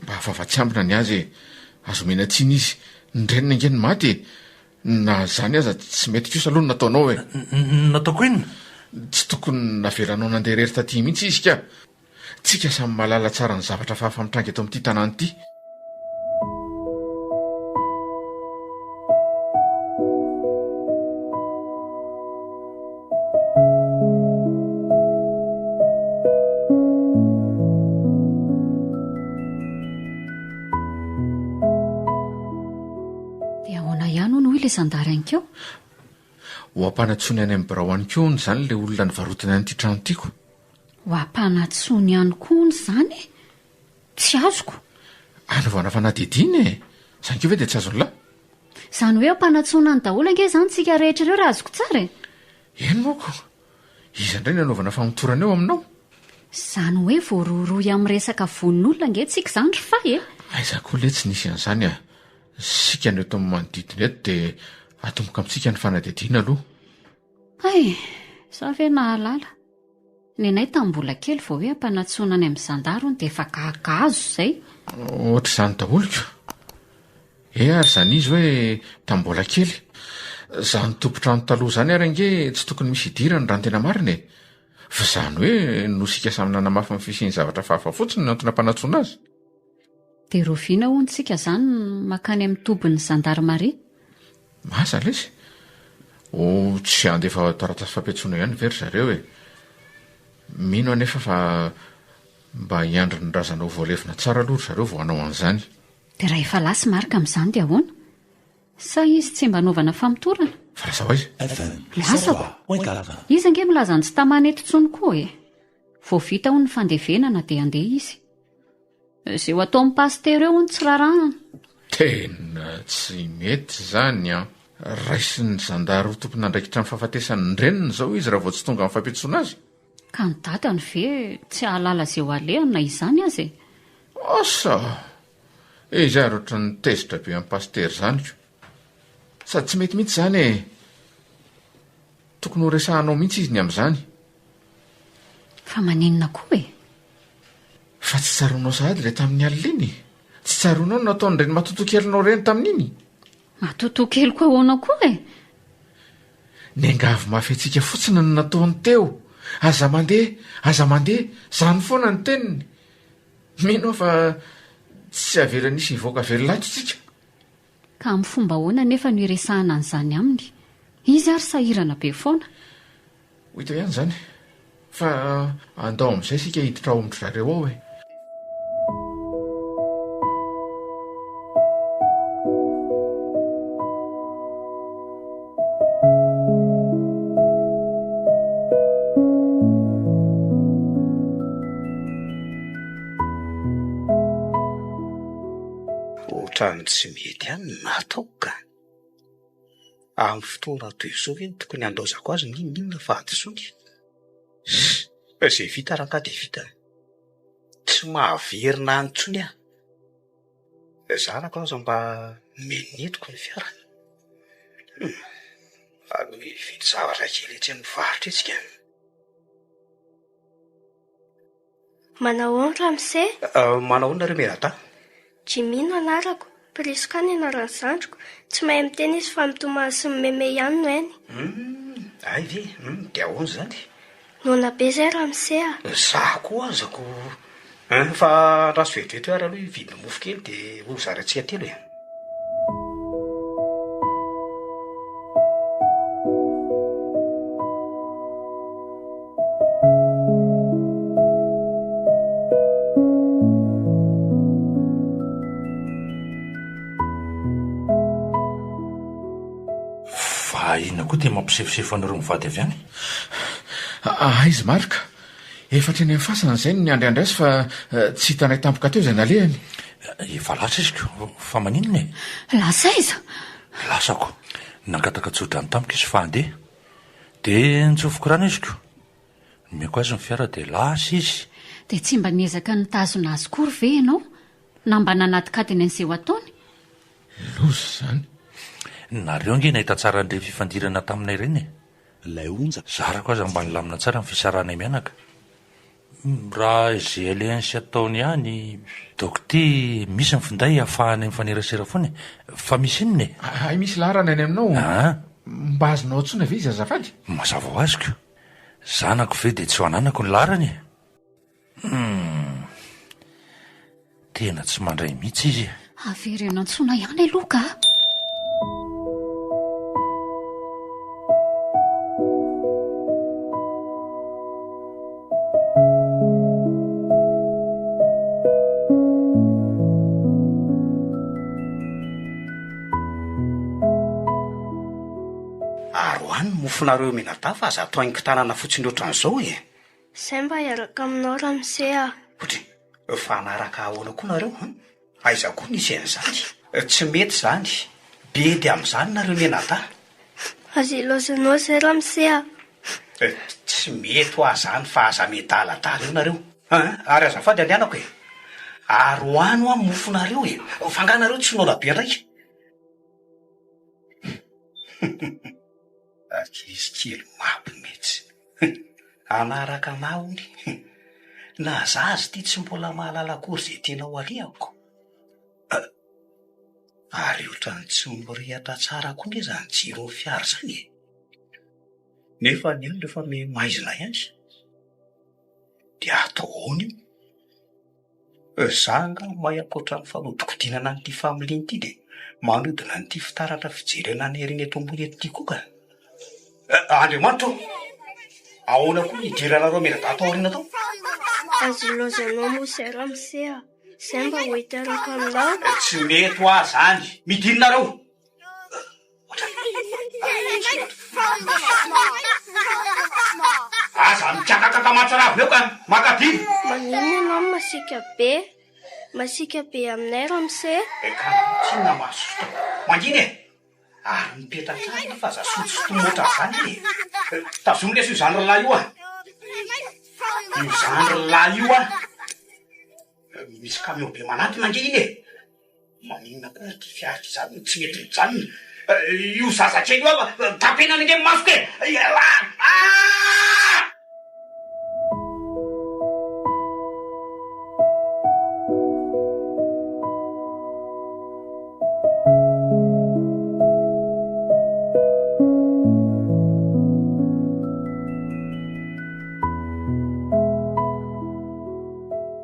Mba vava tsy ambina ny azy e! Azo omena tsiny izy, ny reniny ange no maty e! Na izany aza tsy mety kosa aloha ny nataonao e! Nataoko inona? Tsy tokony navelanao nandeha irery taty mihitsy izy ka! Tsika samy mahalala tsara ny zavatra hafahafa mitranga eto amin'ity tanàna ity. Dia ahoana ihany hono hoy ilay zandary any koa? Ho ampanantsoiny any amin'ny birao any koa hono izany ilay olona nivarotany an'ity trano ity ko. Ho ampanantsoiny ihany koa hono izany e? Tsy azoko. Anaovana fanadihadiana e! Izany koa ve dia tsy azon'lah? Izany hoe ampanantsoina any daholo ange izany tsika rehetra ireo raha azoko tsara e! Eny moa ko! Iza indray no anaovana famotorana eo aminao? Izany hoe voarohirohy amin'ny resaka vononolona ange tsika izany ry Fay e! Aiza koa letsy nisy an'izany a! Isika no eto amin'ny manodidina eto dia atomboka amintsika ny fanadihadiana aloha. Hay! Za ve nahalala? Nenay tamin'ny mbola kely vao hoe ampanantsoina any amin'ny zandary hono dia efa gaga azo izay. Ohatr'izany daholo ko. Eh ary izany izy hoe tamin'ny mbola kely. Izany tompon-trano taloha izany ary ange tsy tokony misy idirany raha ny tena marina e. Fa izany hoe noho isika samy nanamafy ny fisian'ny zavatra hafahafa fotsiny no antony ampanantsoina azy. Dia rahoviana hono tsika izany no mankany amin'ny tobin'ny zandarimaria? Asa lesy. Oh, tsy handefa taratasy fampiantsoana ihany ve ry zareo e? Mino aho anefa fa mba hiandry ny razana ho voalevina tsara aloha ry zareo vao hanao an'izany. Dia raha efa lasa i Marc amin'izany dia ahoana? Sa izy tsy mba anaovana famotorana? Fa lasa ho aiza? Lasako! Izy ange milaza ny tsy tamana eto intsony koa e! Vao vita hono ny fandevenana dia handeha izy. Izay ho ataon'ny pasitera eo hono tsy rarahana. Tena tsy mety izany an! Raisin'ny zandary ho tompon'andraikitra amin'ny fahafatesan'ny reniny izao izy raha vao tsy tonga amin'ny fampiantsoana azy. Ka ny dadany ve tsy hahalala izay ho alehany na izany aza e? Asa! Izy ary ohatran'ny tezitra be amin'i pasitera izany ko! Sady tsy mety mihitsy izany e! Tokony ho resahanao mihitsy izy ny amin'izany. Fa maninona koa e? Fa tsy tsaroanao sahady ilay tamin'ny alina iny e? Tsy tsaroanao ny nataon'ireny matotoa-kelinao ireny tamin'iny? Matotoa-keliko ahoana koa e? Niangavy mafy antsika fotsiny ny nataony teo. Aza mandeha, aza mandeha, izany foana ny teniny. Mino aho fa tsy avelany hisy hivoaka velona ato isika. Ka amin'ny fomba ahoana anefa no hiresahana an'izany aminy? Izy ary sahirana be foana. Ho hita ihany izany. Fa andao amin'izay isika hiditra ao amin-dry zareo ao e. Ohatran'ny tsy mety ihany ny nataoko ka. Amin'ny fotoana toy izao ve no tokony handaozako azy n'inon'inona fahadisoany? Izay vita rangahy dia vita. Tsy mahaverina any intsony aho. Zanako aza mba nomeny nentiko ny fiara. Hum, aleo hividy zavatra kely etsy amin'ny varotra etsy ka. Manahoana ramose? Manahoana nareo miaradahy? Jimmy no anarako, Prisca ny anaran'ny zandriko. Tsy mahay miteny izy fa mitomany sy mimeme ihany no hainy. Hum, hay ve? Hum, dia ahoana izany? Noana be izay ramose a! Za koa aza ko! Hum, fa andraso vetivety ary aloha hividy mofo kely dia ho zaraintsika telo e! Fa inona koa ity mampisefosefo anareo mivady avy any? Aiza Marc? Efa hatreny amin'ny fasana izay no niandry azy fa tsy hitanay tampoka teo izay nalehany. Efa lasa izy ko, fa maninona e? Lasa aiza? Lasako. Nangataka tsodrano tamiko izy fa handeha. Dia nitsofoko rano izy ko. Nomeko azy ny fiara dia lasa izy. Dia tsy mba niezaka nitazona azy kory ve ianao? Na mba nanadikadiny an'izay ho ataony? Loza izany. Nareo ange nahita tsara an'ireny fifandirana taminay ireny e. Ilay onja. Zarako aza mba nilamina tsara ny fisarahanay mianaka. Raha izay alehany sy ataony ihany. Donc ity misy ny finday ahafahanay mifanerasera foana e. Fa misy inona e? Hay misy laharana any aminao? Aa. Mba azonao antsoina ve izy azafady? Mazava ho azy ko. Zanako ve dia tsy ho ananako ny laharany e? Humm. Tena tsy mandray mihitsy izy e. Avereno antsoina ihany aloha ka. Ary ho any ny mofonareo mianadahy fa aza atao haingon-tanana fotsiny ohatran'izao e! Zay mba hiaraka aminao ramose a! Ohatry fa hanaraka ahoana koa nareo an? Aiza koa nisy an'izany? Tsy mety izany, bedy amin'izany nareo mianadahy. Aza ilaozanao zay ramose a! Tsy mety hoa zany fa aza miadaladala eo nareo an! Ary azafady andehanako e! Ary ho any hoa mofonareo e! Fa nga nareo tsy noana be ndraiky? Ankizy kely mampimetsy. Hanaraka anah hono. Na za aza ity tsy mbola mahalala akory izay tianao ho alehako. Ary ohatran'ny tsy mirehatra tsara koa nge izany jiron'ny fiara izany e. Nefa ny alina efa miha maizina ihany. Dia atao ahoana io? Za angaha mahay ankoatra ny fanodikodinana an'ity familiana ity dia manodina an'ity fitaratra fijerena any aoriana eto ambony eto ity koa ka! Andriamanitra ô! Ahoana koa ny hidiranareo mianadahy tao aoriana tao? Aza ilaozanao moa izay ramose a! Izay mba ho hiteraka aminao. Tsy mety hoa zany! Midina nareo! Aza mikakakaka mahatsiravina eo ka! Maka biby! Maninona ianao no masiaka be? Masiaka be aminay ramose? Ka tsinona mahasosotra. Mangina e! Ary mipetratraha anie fa aza sotosotomy ohatran'izany e! Tazomy lesy io zandry lahy io a! Io zandry lahy io a! Misy camion be manantona ange iny e! Maninona koa ity fiara ity zany no tsy mety mijanona? Io zazakely io ava tapenany ange ny masoko e! Aah!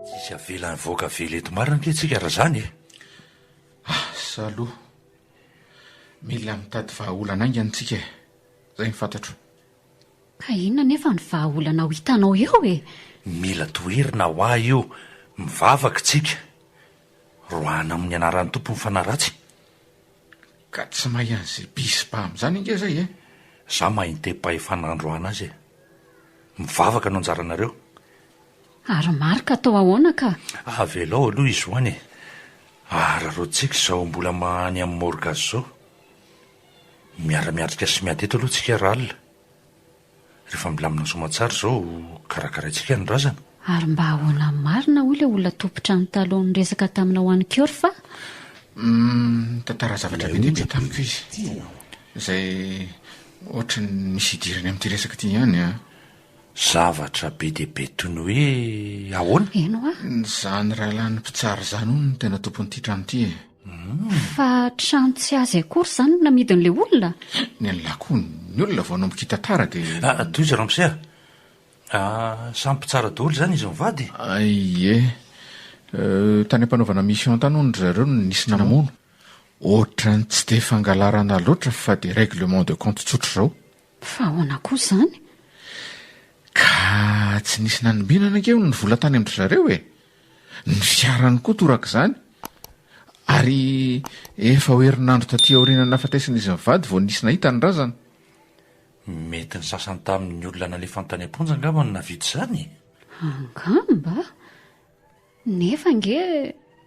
Tsisy avela hivoaka vela eto marina ange tsika raha zany e! Asa aloha. Mila mitady vahaolana haingana tsika e! Zay no fantatro. Ka inona anefa ny vahaolana ho hitanao eo e? Mila toherina hoa io, mivavaka tsika. Roahina amin'ny anaran'ny Tompo ny fanahy ratsy. Ka tsy mahay an'izay bispa amin'izany ange zay e! Za mahay ny tehim-pahefana androana azy e! Mivavaka no anjaranareo. Ary Marc atao ahoana ka? Avelao aloha izy ho any e! Araraotintsika izao mbola any amin'ny morgue azy izao. Miara-miatrika sy miady eto aloha tsika rahalina. Rehefa milamina soamantsara izao, karakaraintsika ny razana. Ary mba ahoana marina hoy ilay olona tompon-trano taloha niresaka taminao any Kiorfa a? Nitantara zavatra be dia be tamiko izy, izay ohatry ny misy idirany amin'ity resaka ity ihany an. Zavatra be dia be toy ny hoe ahoana? Eny hoa. Izany rahalahin'ny mpitsara izany hono no tena tompon'ity trano ity e. Fa trano tsy azy akory izany no namidin'ilay olona? Ny an'lah koa, ny olona vao hanomboka hitantara dia. Ah, tohizo ramose a! Ah, samy mpitsara daholo izany izy mivady? Ie. Tany am-panaovana mission tany hono ry zareo no nisy namono. Ohatran'ny tsy dia fangalarana loatra fa dia règlement de compte tsotra izao. Fa ahoana koa izany? Ka tsy nisy nanombinana ange hono ny vola tany amin-dry zareo e! Ny fiarany koa torak'izany. Ary efa ho herinandro taty aoriana nahafatesan'izy mivady vao nisy nahita ny razana. Mety ny sasany tamin'ny olona nalefany tany am-ponja angamba no nahavita izany e! Angamba? Nefa ange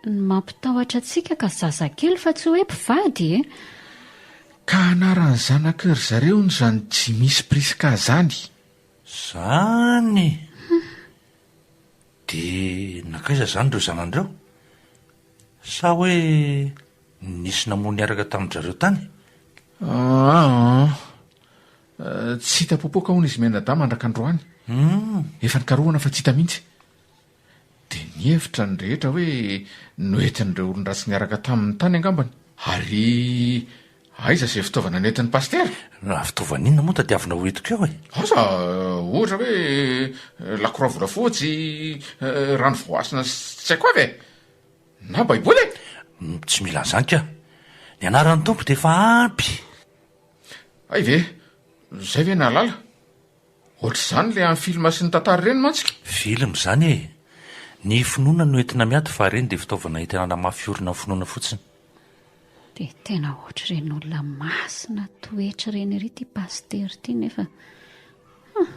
ny mampitahotra antsika ka zazakely fa tsy hoe mpivady e! Ka anaran'ny zanaky ry zareo hono izany Jimmy sy Prisca izany. Izany? Dia nankaiza izany ireo zanany ireo? Sa hoe nisy namono niaraka tamin-dry zareo tany? Aa, tsy hita popoka hono izy mianadahy mandraka androany. Efa nikarohana fa tsy hita mihitsy. Dia nihevitra ny rehetra hoe noentin'ireo olon-dratsy niaraka taminy tany angambany. Ary aiza izay fitaovana nentin'ny pasitera? Raha fitaovana inona moa tadiavina ho entiko eo e? Asa, ohatra hoe lakroa volafotsy, rano voasina sy tsy haiko avy e! Na baiboly e! Tsy mila an'izany ka! Ny anaran'ny Tompo dia efa ampy! Hay ve? Izay ve nahalala? Ohatr'izany le amin'ny film sy ny tantara ireny mantsy ka. Film izany e! Ny finoana no entina miady fa ireny dia fitaovana entina hanamafy orina ny finoana fotsiny. Dia tena ohatr'ireny olona masina toetra ireny ery ity pasitera ity nefa hum.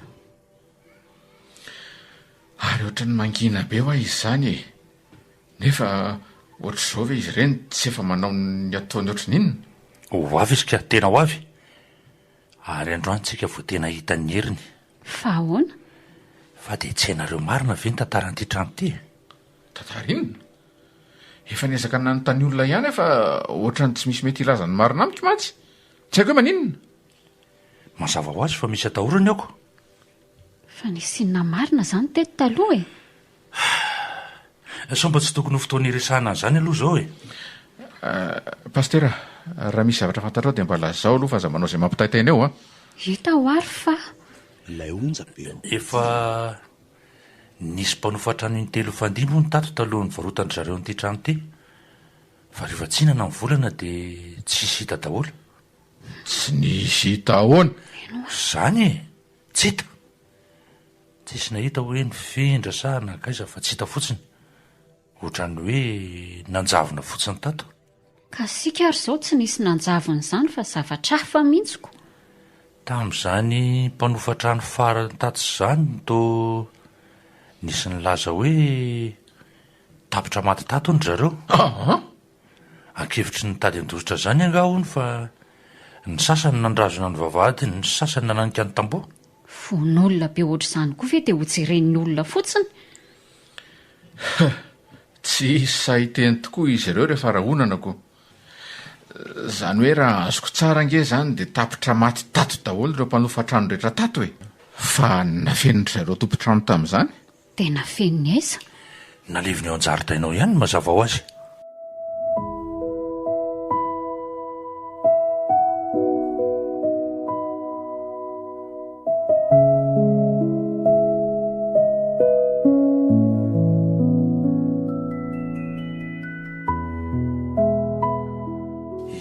Ary ohatran'ny mangina be hoa izy izany e! Nefa ohatr'izao ve izy ireny tsy efa manao ny ataony ohatran'ny inona? Ho avy izy ka, tena ho avy! Ary androany tsika vao tena hita ny heriny. Fa ahoana? Fa dia tsy hainareo marina ve ny tantaran'ity trano ity e? Tantara inona? Efa niezaka nanontany olona ihany aho fa ohatran'ny tsy misy mety hilaza ny marina amiko mantsy. Tsy haiko hoe maninona? Mazava ho azy fa misy atahorana eo ko. Fa nisy inona marina izany teto taloha e? Sao mba tsy tokony ho fotoana hiresahana an'izany aloha izao e? Pasitera, raha misy zavatra fantatrao dia mba lazao aloha fa aza manao izay mampitaintaina eo an! Hita ho ary fa. Ilay onjam-peo. Efa nisy mpanofa trano intelo nifandimby hono tato talohan'ny nivarotan-dry zareo an'ity trano ity. Fa rehefa tsinana ny volana dia tsisy hita daholo. Tsy nisy hita ahoana? Izany e! Tsy hita! Tsisy nahita hoe nifindra sa nankaiza fa tsy hita fotsiny. Ohatran'ny hoe nanjavona fotsiny tato. Ka isika ary izao tsy nisy nanjavona izany fa zavatra hafa mihitsy ko. Tamin'izany mpanofa trano farany tato izany toa nisy nilaza hoe tapitra maty tato hono ry zareo. Aa! Ankevitry ny nitady handositra izany angaha hono fa ny sasany nandrazona ny vavahady, ny sasany nananika ny tamboho. Vono'olona be ohatr'izany koa ve dia hojeren'ny olona fotsiny? Huh! Tsy sahy hiteny tokoa izy ireo rehefa rahonana ko! Zany hoe raha azoko tsara ange zany dia tapitra maty tato daholo ireo mpanofa trano rehetra tato e! Fa nafenin-dry zareo tompon-trano tamin'izany? Dia nafeniny aiza? Naleviny ao an-jaridaina ao ihany mazava ho azy.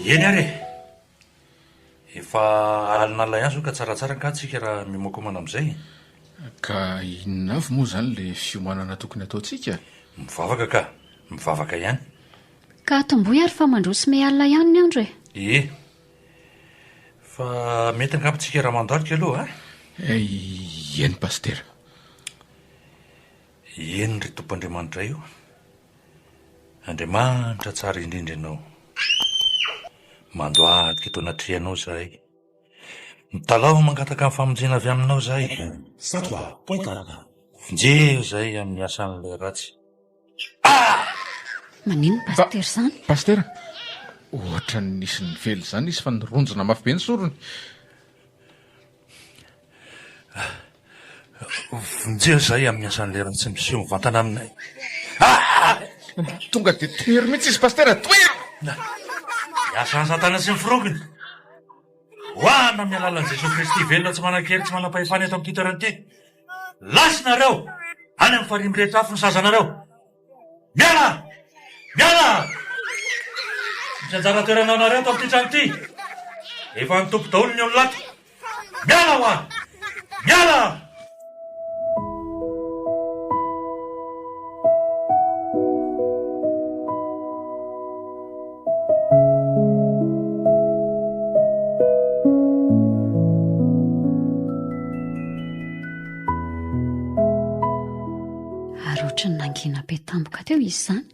Eny ary e! Efa alinalina ihany izao ka tsaratsara angaha tsika raha miomankomana amin'izay e! Ka inona avy moa izany ilay fiomanana tokony hataontsika? Mivavaka ka! Mivavaka ihany. Ka atombohy ary fa mandroso miha alina ihany ny andro e! Ie. Fa mety angamba tsika raha mandalika aloha a! Eny Pasitera. Eny ry Tompo Andriamanitray o! Andriamanitra tsara indrindra Ianao. Mandohalika eto anatrehanao izahay. Mitalaho mangataka ny famonjena avy aminao izahay. Vonjeo izahay amin'ny asan'ilay ratsy. Ah! Maninona Pasitera izany? Pasitera, ohatran'ny nisy nively izany izy fa nironjona mafy be ny sorony. Vonjeo izahay amin'ny asan'ilay ratsy miseho mivantana aminay. Ah! Tonga dia tohero mihitsy izy Pasitera, tohero! Ny asan'i Satana sy ny forongony. Hoahana amin'ny alalan'i Jesoa Kristy velona tsy manan-kery tsy manam-pahefana eto amin'ity toerana ity. Lasa nareo! Any amin'ny farihy mirehitra afo ny sazanareo! Miala! Miala! Misy anjara toerana anareo ato amin'ity trano ity! Efa nitopy daholo ny olona ato! Miala hoa! Miala! Ary ohatran'ny nangina be tampoka teo izy izany.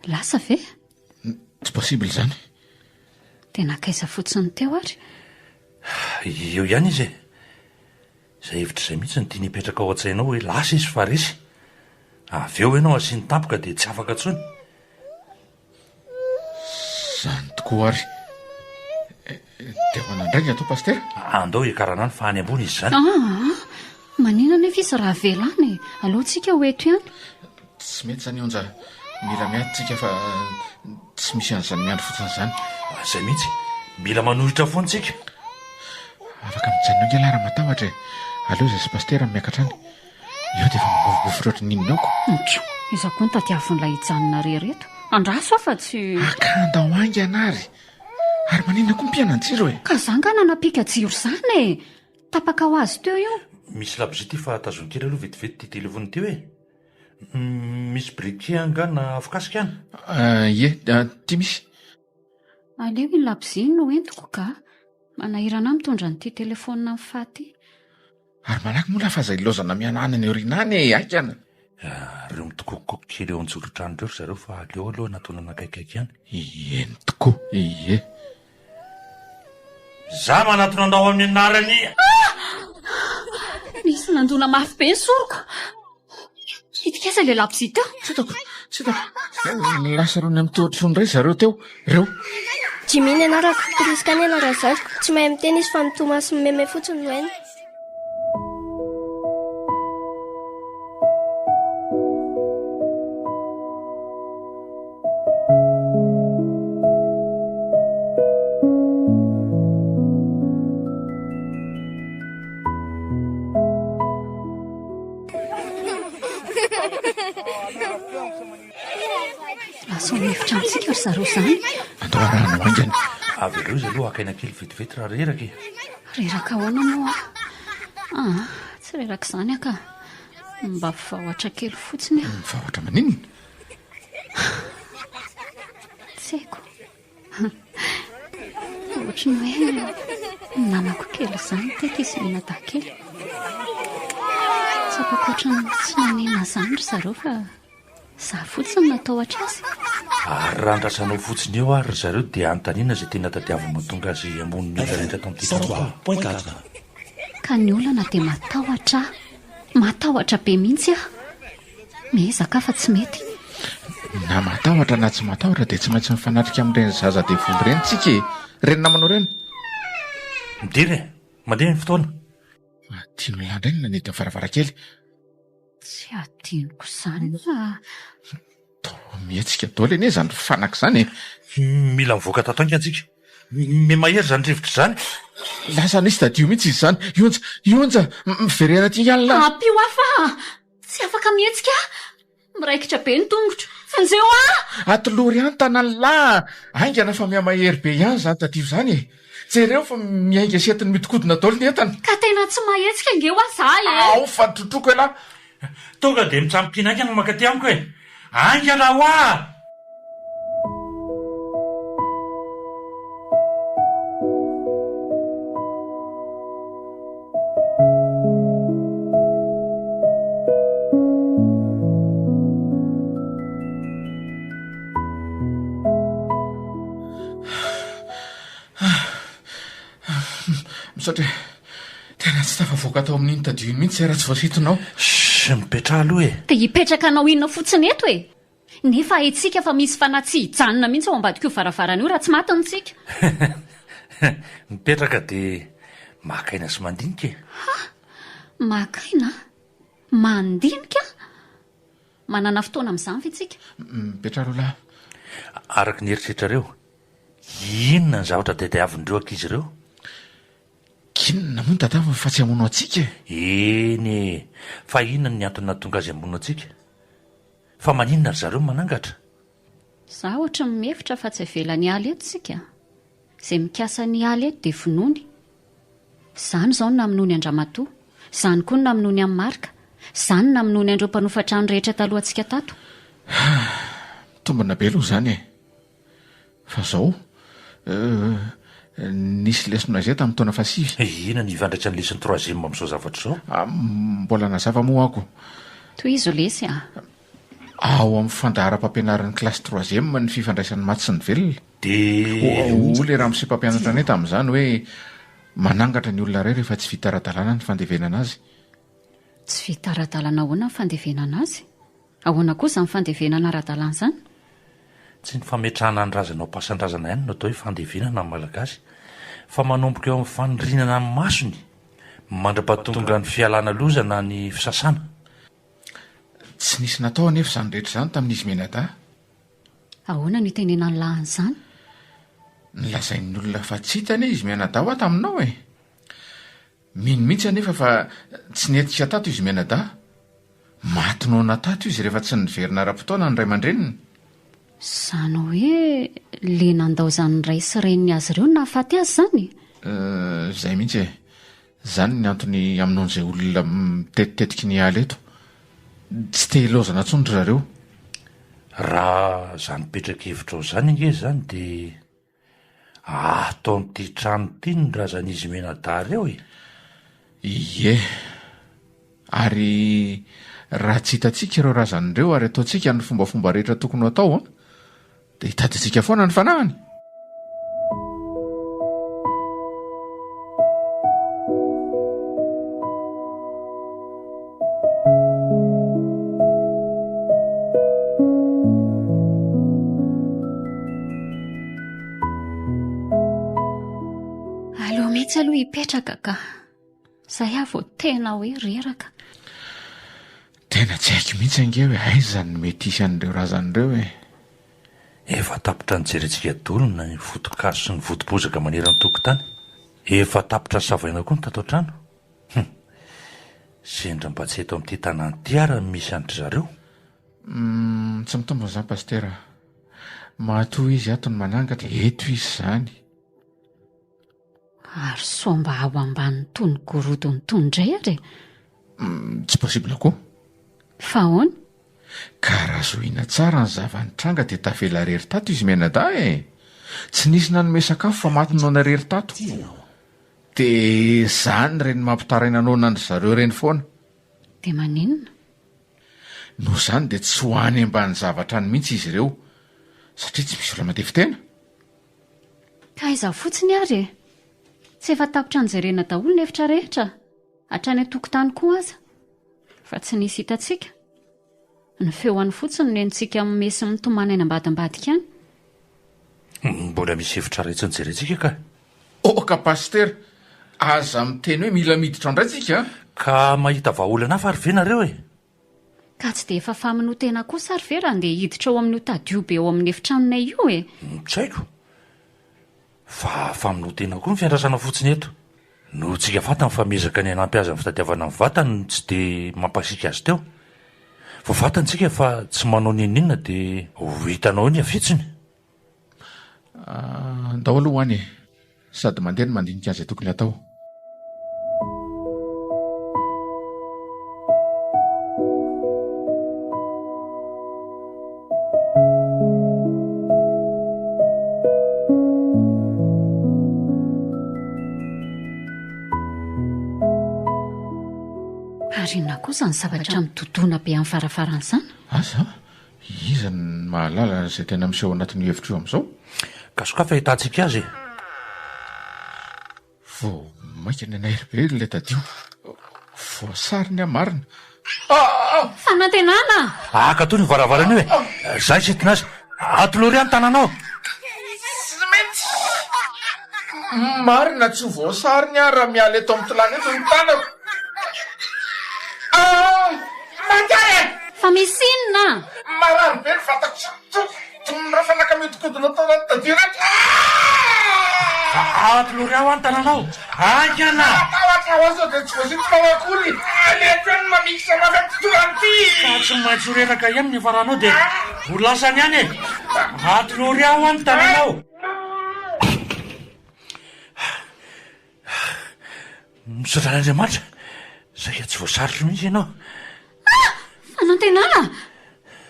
Lasa ve? Tsy possible izany. Dia nankaiza fotsiny teo ary? Eo ihany izy e. Izay hevitra izay mihitsy no tiany hipetraka ao an-tsainao hoe lasa izy fa resy. Avy eo ianao asiany tampoka dia tsy afaka intsony. Izany tokoa ary. Dia ahoana indray ny atao Pasitera? Andao hiakarana any fa any ambony izy izany. Aa! Maninona anefa izy raha avela any e? Aleo tsika ho eto ihany. Tsy mety izany Onja. Mila miady tsika fa tsy misy an'izany miandry fotsiny izany. Izay mihitsy. Mila manohitra foana tsika. Afaka mijanona eo ange lahy raha matahotra e. Aleo izahay sy Pasitera no miakatra any. Eo dia efa mangovigovitra ohatry ny inona aoko. Ntro, iza koa no tadiavin'ilay hijanona irery eto? Andraso aho fa tsy. Akandao haingana ary! Ary maninona koa mpiana ny jiro e? Ka za nga nanapika jiro zany e! Tapaka ho azy teo io. Misy labozia ity fa tazony kely aloha vetivety ity telephone ity hoe. Misy briquet angaha na afokasika any? Ie, ity misy. Aleo iny labozia iny no entiko ka. Manahirana ahy mitondra an'ity telephone amin'ny faty ity. Ary malaky moa lahy fa aza ilaozana mianana any aoriana any e, haingana. Ireo mitokokokoko kely eo an-joron-trano ireo ry zareo fa aleo aloha anatonana akaikikaiky ihany. Eny tokoa, ie. Za manatona anao amin'ny anaran'i. Ah! Nisy nandona mafy be ny soroko. Hitika aiza ilay labozia teo? Tsy hitako, tsy hitako. Lasa rony amin'ny tohatra indray zareo teo, reo. Jimmy ny anarako, Prisca ny anaran'ny zandriko. Tsy mahay miteny izy fa mitomany sy mimeme fotsiny no hainy. Lasa ao efitra antsika ry zareo izany. Andao arahana ho haingana. Avelao izy aloha haka aina kely vetivety raha reraka e. Reraka ahoana moa aho? Ah, tsy reraka izany aho ka. Mba vahotra kely fotsiny aho. Vahotra maninona? Tsy haiko. Ohatry ny hoe namako kely izany teto izy mianadahy kely. Tsapako ohatry ny tsy nanena izany ry zareo fa za fotsiny natahotra azy. Ary raha andrasanao fotsiny eo ary ry zareo dia anontaniana izay tena tadiaviny mahatonga azy hamono ny olona rehetra ato amin'ity trano ity. Ka ny olana dia matahotra aho. Matahotra be mihitsy aho. Miezaka aho fa tsy mety. Na matahotra na tsy matahotra dia tsy maintsy mifanatrika amin'ireny zaza devoly ireny tsika e! Ireny namanao ireny. Midira e! Mandeha ny fotoana. Adinon'lah indray ny nanidy ny varavarankely. Tsy adinoko izany fa. Toa mihetsika daholo anie izany fanaka izany e! Mila mivoaka tato haingana tsika. Mihamahery izany rivotra izany. Lasa nisy tadio mihitsy izy izany. Ionja! Ionja! Miverena aty alina. Ampio aho fa Tsy afaka mihetsika aho. Miraikitra be ny tongotro. Vonjeo aho! Atolory ihany tanan'lah a! Haingana fa mihamahery be ihany izany tadio izany e! Jereo fa miainga sy entiny mihodinkodina daholo ny entana. Ka tena tsy mahetsika ange hoa za e! Ao fa trotroiko elah! Tonga dia mitsambikina haingana mankaty amiko e! Haingana hoa! Misaotra e. Tena tsy tafavoaka tao amin'iny tadio iny mihitsy izay raha tsy voasintonao. Shh, mipetraha aloha e. Dia hipetraka hanao inona fotsiny eto e? Nefa haintsika fa misy fanahy tsy hijanona mihitsy ao ambadik'io varavarana io raha tsy maty ny tsika. Mipetraka dia maka aina sy mandinika e. Ha! Maka aina? Mandinika? Manana fotoana amin'izany ve tsika? Mipetraha aloha lahy. Araka ny eritreritrareo, inona ny zavatra tadiavin'ireo ankizy ireo? K'inona moa no tadiaviny fa tsy hamono antsika e? Eny e! Fa inona ny antony nahatonga azy hamono antsika? Fa maninona ry zareo no manangatra? Za ohatry ny mihevitra fa tsy avelany hiala eto tsika. Izay mikasa ny hiala eto dia vonoiny. Izany izao no namonoany an-dramatoa. Izany koa no namonoany an'i Marc. Izany no namonoany an'ireo mpanofa trano rehetra talohantsika tato. Mitombina be aloha izany e! Fa zao, euh, nisy lesona izay tamin'ny taona fahasivy. Inona no ifandraisan'ny leson'ny troisième amin'izao zavatra izao? Ah, mbola nazava moa ako. Tohizo lesy a! Ao amin'ny fandaharam-pampianaran'ny kilasy troisième ny fifandraisan'ny maty sy ny velona. Dia. Hoy ilay ramose mpampianatra anay tamin'izany hoe manangatra ny olona iray rehefa tsy vita ara-dalàna ny fandevenana azy. Tsy vita ara-dalana ahoana ny fandevenana azy? Ahoana koa izany fandevenana ara-dalàna izany? Tsy ny fametrahana ny razana ao am-pasan-drazana ihany no atao hoe fandevenana amin'ny Malagasy, fa manomboka eo amin'ny fanorinana ny masony mandra-pahatonga ny fialana loza na ny fisasana. Tsy nisy natao anefa izany rehetra izany tamin'izy mianadahy. Ahoana no itenenan'i lahy an'izany? Nolazain'ny olona fa tsy hita anie izy mianadahy hoa taminao e! Mino mihitsy anefa fa tsy nihetsika tato izy mianadahy. Maty noana tato izy rehefa tsy niverina ara-potoana ny ray aman-dreniny. Izany hoe le nandaozan'ny ray sy reniny azy ireo no nahafaty azy izany e? Izay mihitsy e. Izany ny antony hamonoan'izay olona mitetitetiky ny hiala eto. Tsy te hilaozana intsony ry zareo. Raha izany petra-kevitrao izany ange izany dia Ato amin'ity trano ity ny razan'izy mianadahy ireo e! Ie. Ary raha tsy hitantsika ireo razana ireo ary ataontsika ny fombafomba rehetra tokony ho atao an, dia hitady antsika foana ny fanahiny. Aleo mihitsy aloha hipetraka ka. Zay aho vao tena hoe reraka. Tena tsy haiko mihitsy ange hoe aiza no mety hisy an'ireo razana ireo e. Efa tapitra nijerentsika dolo ny foto-kazo sy ny vodi-bozaka maneran'ny tokotany. Efa tapitra savaina koa ny tato an-trano. Hum. Sendra mba tsy eto amin'ity tanàna ity ary no misy an-dry zareo. Humm, tsy mitombina izany Pasitera. Matoa izy ato no manangatra, eto izy izany. Ary sao mba ao ambanin'itony gorodona itony indray ary e? Humm, tsy possible koa. Fa ahoana? Ka raha zohiana tsara ny zava-nitranga dia tavela irery tato izy mianadahy e! Tsy nisy nanome sakafo fa maty noana irery tato. Dia izany ireny mampitaraina noana an-dry zareo ireny foana. Dia maninona? Noho izany dia tsy ho any ambany zavatra any mihitsy izy ireo, satria tsy misy olona mandefy-tena. Ka aiza fotsiny ary e! Tsy efa tapitra nojerena daholo ny efitra rehetra, hatrany an-tokotany koa aza, fa tsy nisy hitantsika. Ny feo any fotsiny no henontsika mimehy sy mitomany any ambadimbadika any. Mbola misy efitra iray tsy nojerentsika ka. Oka Pasitera, aza miteny hoe mila miditra ao indray tsika a! Ka mahita vahaolana hafa ary ve nareo e? Ka tsy dia efa famonoan-tena kosa ary ve raha andeha hiditra ao amin'io tadio be ao amin'ny efitranonay io e? Tsy haiko. Fa famonoan-tena koa ny fiandrasana fotsiny eto. Noho tsika fantany fa miezaka ny hanampy azy amin'ny fitadiavana ny vatany no tsy dia mampasiaka azy teo. Vao vatany tsika fa tsy manao n'inon'inona dia ho hitanao eo ny hafitsony. Andao aloha ho any e! Sady mandeha no mandinika an'izay tokony hatao. Ary inona koa izany zavatra midodona be amin'ny varavarana izany? Asa, iza no mahalala izay tena miseho ao anatin'io efitra io amin'izao? Ka sokafy ahitantsika azy e! Vao mainka nanairy be ilay tadio. Voasariny aho marina. Fanantenana! Akatony io varavarana io e! Za hisintona azy. Atolory ahy ny tananao. Tsy mety! Marina tsy ho voasariny aho raha miala eto amin'ny tolàna eto ny tanako. Ah! Maty aho e! Fa misy inona? Marary be ny vatako sy ny troko. Toy ny rafanaka mihodinkodina tao anaty tadio ireto. Ah! Atolory ahy hoa ny tananao. Haingana! Matahotra aho sao dia tsy voasintonao akory. Aleoko ihany ny mamikitra mafy amin'ity tolàna ity. Ka tsy maintsy ho reraka ihany ny hiafaranao dia ho lasany ihany e! Atolory ahy hoa ny tananao. Misaotra an'Andriamanitra, saika tsy voasarotro mihitsy ianao. Ah! Fanantenana!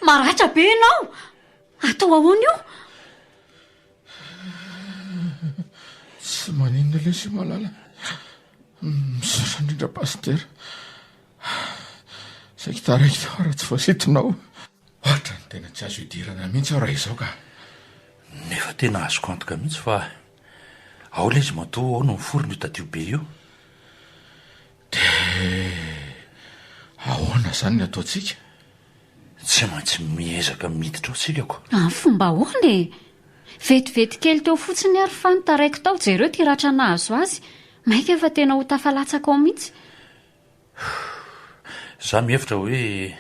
Maratra be ianao! Atao ahoana io? Tsy maninona lesy malala. Misaotra indrindra Pasitera. Saika taraiky tao raha tsy voasintonao. Ohatran'ny tena tsy azo idirana mihitsy aho raha izao ka. Nefa tena azoko antoka mihitsy fa ao ilay izy matoa ao no miforona io tadio be io. Dia ahoana izany ny ataontsika? Tsy maintsy miezaka miditra ao tsika ko. Amin'ny fomba ahoana e? Vetivety kely teo fotsiny ary fa nitaraiky tao, jereo ity ratra nahazo azy, maika fa tena ho tafalatsaka ao mihitsy. Za mihevitra hoe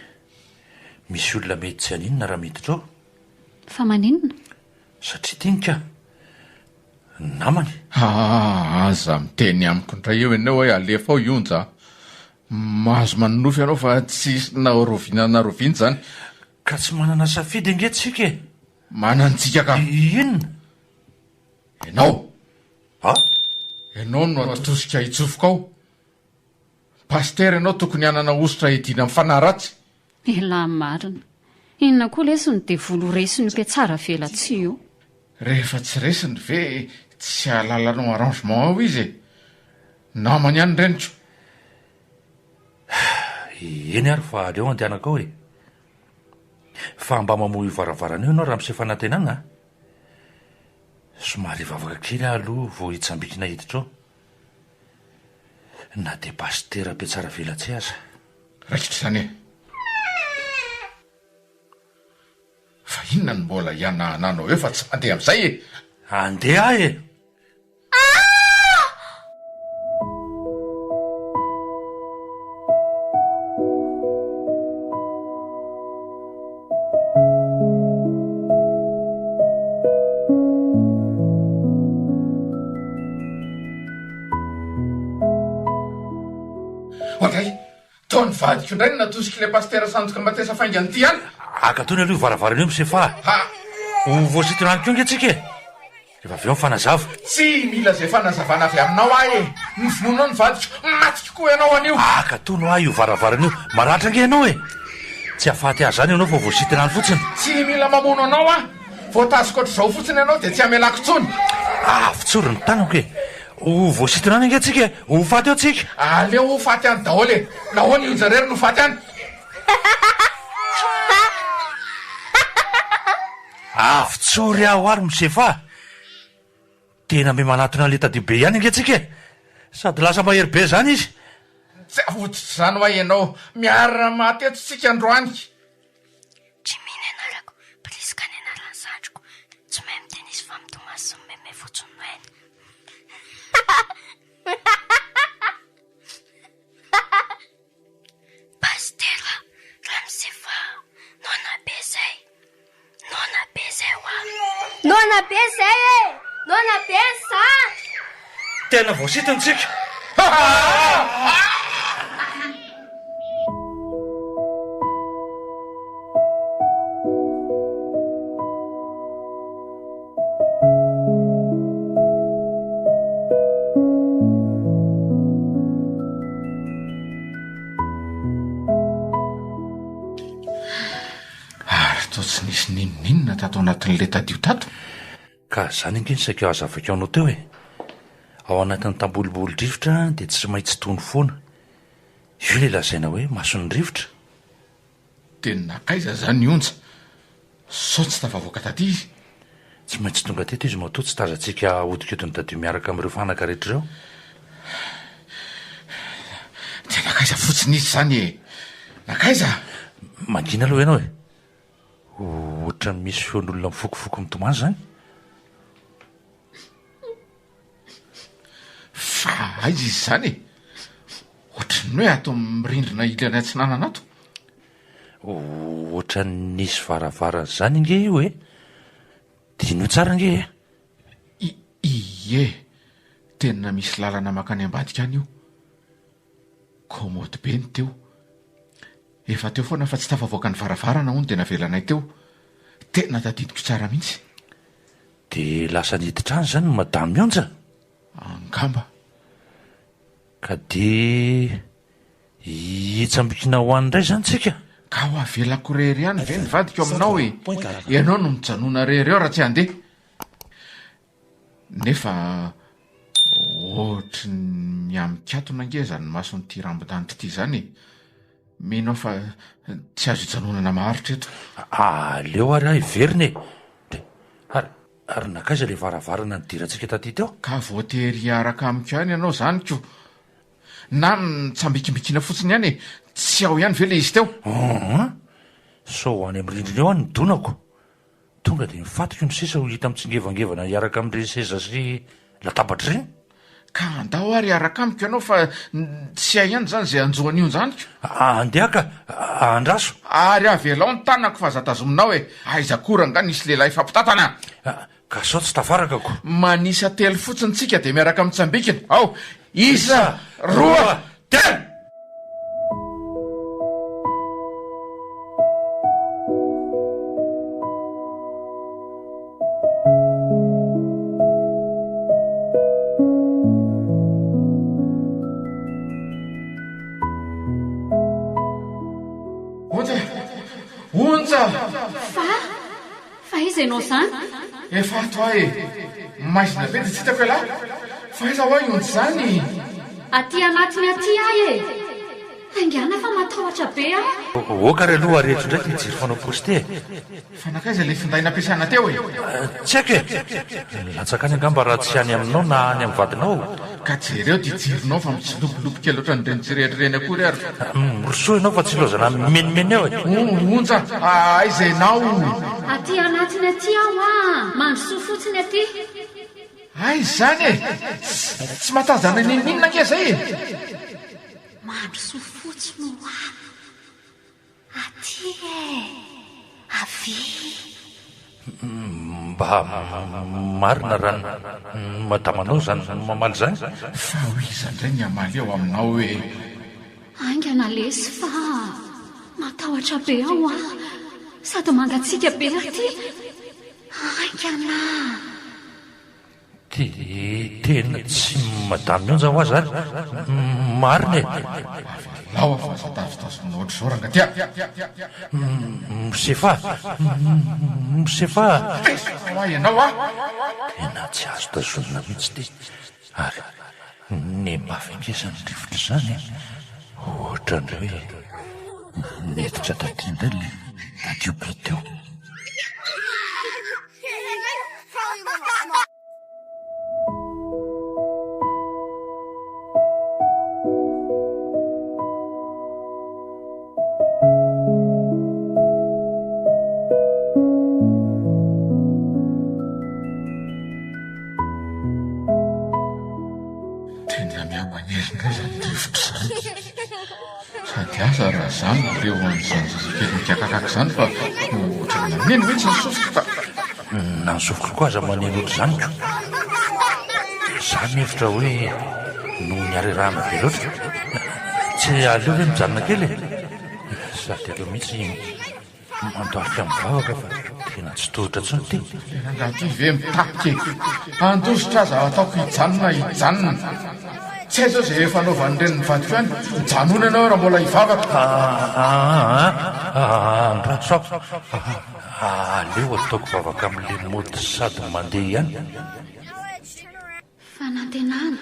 misy olona mety tsy haninona raha miditra ao. Fa maninona? Satria tiany ka. Namany. Aa aza miteny amiko indray eo ianao hoe alefa ao i Onja a! Mahazo manonofy ianao fa tsy hisy na roviana na roviana izany. Ka tsy manana safidy ange tsika e! Manana tsika ka! Inona? Ianao! A? Ianao no atosika hitsofoka ao. Pasitera ianao tokony hanana hosotra hiadiana amin'ny fanahy ratsy. Elah marina. Inona koa lesy ny devoly ho resin'io mpiatsara velatsihy io. Rehefa tsy resiny ve tsy hahalalanao arrangement ao izy e? Namany ihany reniko. Eny ary fa aleo andehanako ao e. Fa mba mamoha io varavarana io ianao ramose Fanantenana a. Somary hivavaka kely aho aloha vao hitsambikina hiditra ao. Na dia pasitera mpiatsara velatsihy aza. Raikitra izany e. Fa inona no mbola hianahananao eo fa tsy mandeha amin'izay e! Andeha aho e! Oadray! Toa ny vadiko indray no natosik'ilay pasitera sandoka matesa faingana ity ihany. Akatony aloha io varavarana io Misefa a! Ha! Ho voasintona any koa ange tsika e! Rehefa avy eo mifanazava. Tsy mila izay fanazavana avy aminao aho e! Novonoinao ny vadiko, matiko koa ianao anio! Akatony hoa io varavarana io, maratra ange ianao e! Tsy hahafaty ahy izany ianao fa voasintona any fotsiny. Tsy mila mamono anao aho! Voatazoko ohatr'izao fotsiny ianao dia tsy hamelako intsony! Avotsory ny tanako e! Ho voasintona any ange tsika e! Ho faty eo tsika! Aleo ho faty any daholo e! Nahoana i Onja irery no faty any? Avotsory aho ary Misefa a! Tena miha manatona an'ilay tadio be ihany ange tsika e! Sady lasa mahery be izany izy! Tsy avototr'izany hoa ianao! Miara-maty eto tsika androany! Jimmy ny anarako, Prisca ny anaran'ny zandriko. Tsy mahay miteny izy fa mitomany sy mimeme fotsiny no hainy. Pasitera Ramose fa noana be zay. Noana be zay hoa. Noana be zay e! Noana be ny zandry! Tena voasintona tsika. Ary toa tsy nisy n'inon'inona tato anatin'ilay tadio tato. Ka zany ange no saika hazavaiko anao teo e! Ao anatin'ny tambolombolon-drivotra dia tsy maintsy tony foana. Io ilay lazaina hoe mason'ny rivotra. Dia nankaiza izany i Onja? Sao tsy tafavoaka taty izy? Tsy maintsy tonga teto izy matoa tsy tazantsika ahodikodiny tadio miaraka amin'ireo fanaka rehetra ireo. nankaiza fotsiny izy izany e? Nankaiza? Mangina aloha ianao e! Ohatran'ny misy feon'olona mifokofoko mitomany izany. Fa aiza izy izany e? Ohatran'ny hoe ato amin'ny rindrina ilany atsinanana ato. Ohatran'ny nisy varavarana izany ange io e! Diniho tsara ange e! Ie, tena misy lalana mankany ambadika any io. Kaomaody be ny teo. Efa teo foana fa tsy tafavoaka ny varavarana hono dia navelanay teo. Tena tadidiko tsara mihitsy. Dia lasa niditra any izany Madame Onja? Angamba. Ka dia hitsambikina ho any indray izany tsika? Ka ho avelako irery ihany ve ny vadiko aminao e? Ianao no mijanona irery eo raha tsy handeha. Nefa ohatry ny mihamikatona ange izany mason'ity rambon-danitra ity izany e! Mino aho fa tsy azo ijanonana maharitra eto. Aleo ary aho hiverina e! Dia ary ary nankaiza ilay varavarana nidirantsika taty teo? Ka voatery hiaraka amiko ihany ianao izany ko! Na mitsambikimbikina fotsiny ihany e! Tsy ao ihany ve ilay izy teo? Hum! Sao any amin'ny rindrina eo aho no donako. Tonga dia ny fatiko no sisa ho hita mitsingevangevana hiaraka amin'ireny seza sy latabatra ireny. Ka andao ary hiaraka amiko ianao fa tsy hay ihany izany izay hanjo an'io zaniko. Andeha ka, andraso. Ary avelao ny tanako fa aza tazominao e! Aiza koa rangahy nisy lehilahy hifampitantana? Ka sao tsy tafaraka ko. Manisa telo fotsiny tsika dia miaraka mitsambikina. Ao! Isa, roa, telo! Onja! Onja! Fa? Fa aiza ianao izany? Efa ato aho e! Maizina be dia tsy hitako ialahy. Fa aiza hoa i Onja izany? Aty anatiny aty aho e! Haingàna fa matahotra be aho. Ok ary aloha arehetro indray ity jiro fanao paosy ity e! Fa nankaiza ilay finday nampiasaina teo e? Tsy haiko e! Latsaka any angamba raha tsy any aminao na any amin'ny vadinao. Ka jereo ity jironao fa mitsilopilopy kely ohatran'ireny tsirehitra ireny akory ary. Mirosoa ianao fa tsy ilaozana mimenimeny eo e! Onja, aiza ianao? Aty anatiny aty aho a! Mandrosoa fotsiny aty. Aiza izany e? Tsy mahatazana n'inon'inona ange izay e! Mandrosoa fotsiny hoa. Aty e! Avia! Mba marina raha ny madamanao izany mamaly izany? Fa ho iza indray ny hamaly eo aminao hoe. Haingana lesy fa matahotra be aho an! Sady mangatsiaka be aty! Haingana! Ty tena tsy madame onja hoa zany marina e! Avelao aho fa aza tazotazomina ohatr'izao ranga ty a! Msefa! Msefa! Tezitra hoa ianao a! Tena tsy azo tazonina mihitsy ty ary ny mafy ange zany rivotra zany e! Ohatran'ny hoe niditra taty indray le tadio be teo. Tena miha-mahery indray izany rivotra izany. Sady asa raha za no leo an'izany zazakely mikakakaka izany fa ohatran'ny maneno mihitsy ny sofiko ka. Na ny sofiko koa aza maneno ohatr'izany ko. Dia za mihevitra hoe noho ny harerahana be loatra. Tsy aleo ve mijanona kely e? Sady aleo mihitsy Mandohalika mivavaka fa tena tsy tohitra intsony ity. Ilay rangahy ity ve mitapika e! Handositra aza ataoko hijanona hijanona. Tsy hay izao izay efa anaovan'ny renin'ny vadiko any. Mijanona ianao raha mbola hivavaka. Aa andraso aho. Aleo ataoko vavaka amin'ilay mody sady mandeha ihany. Fanantenana!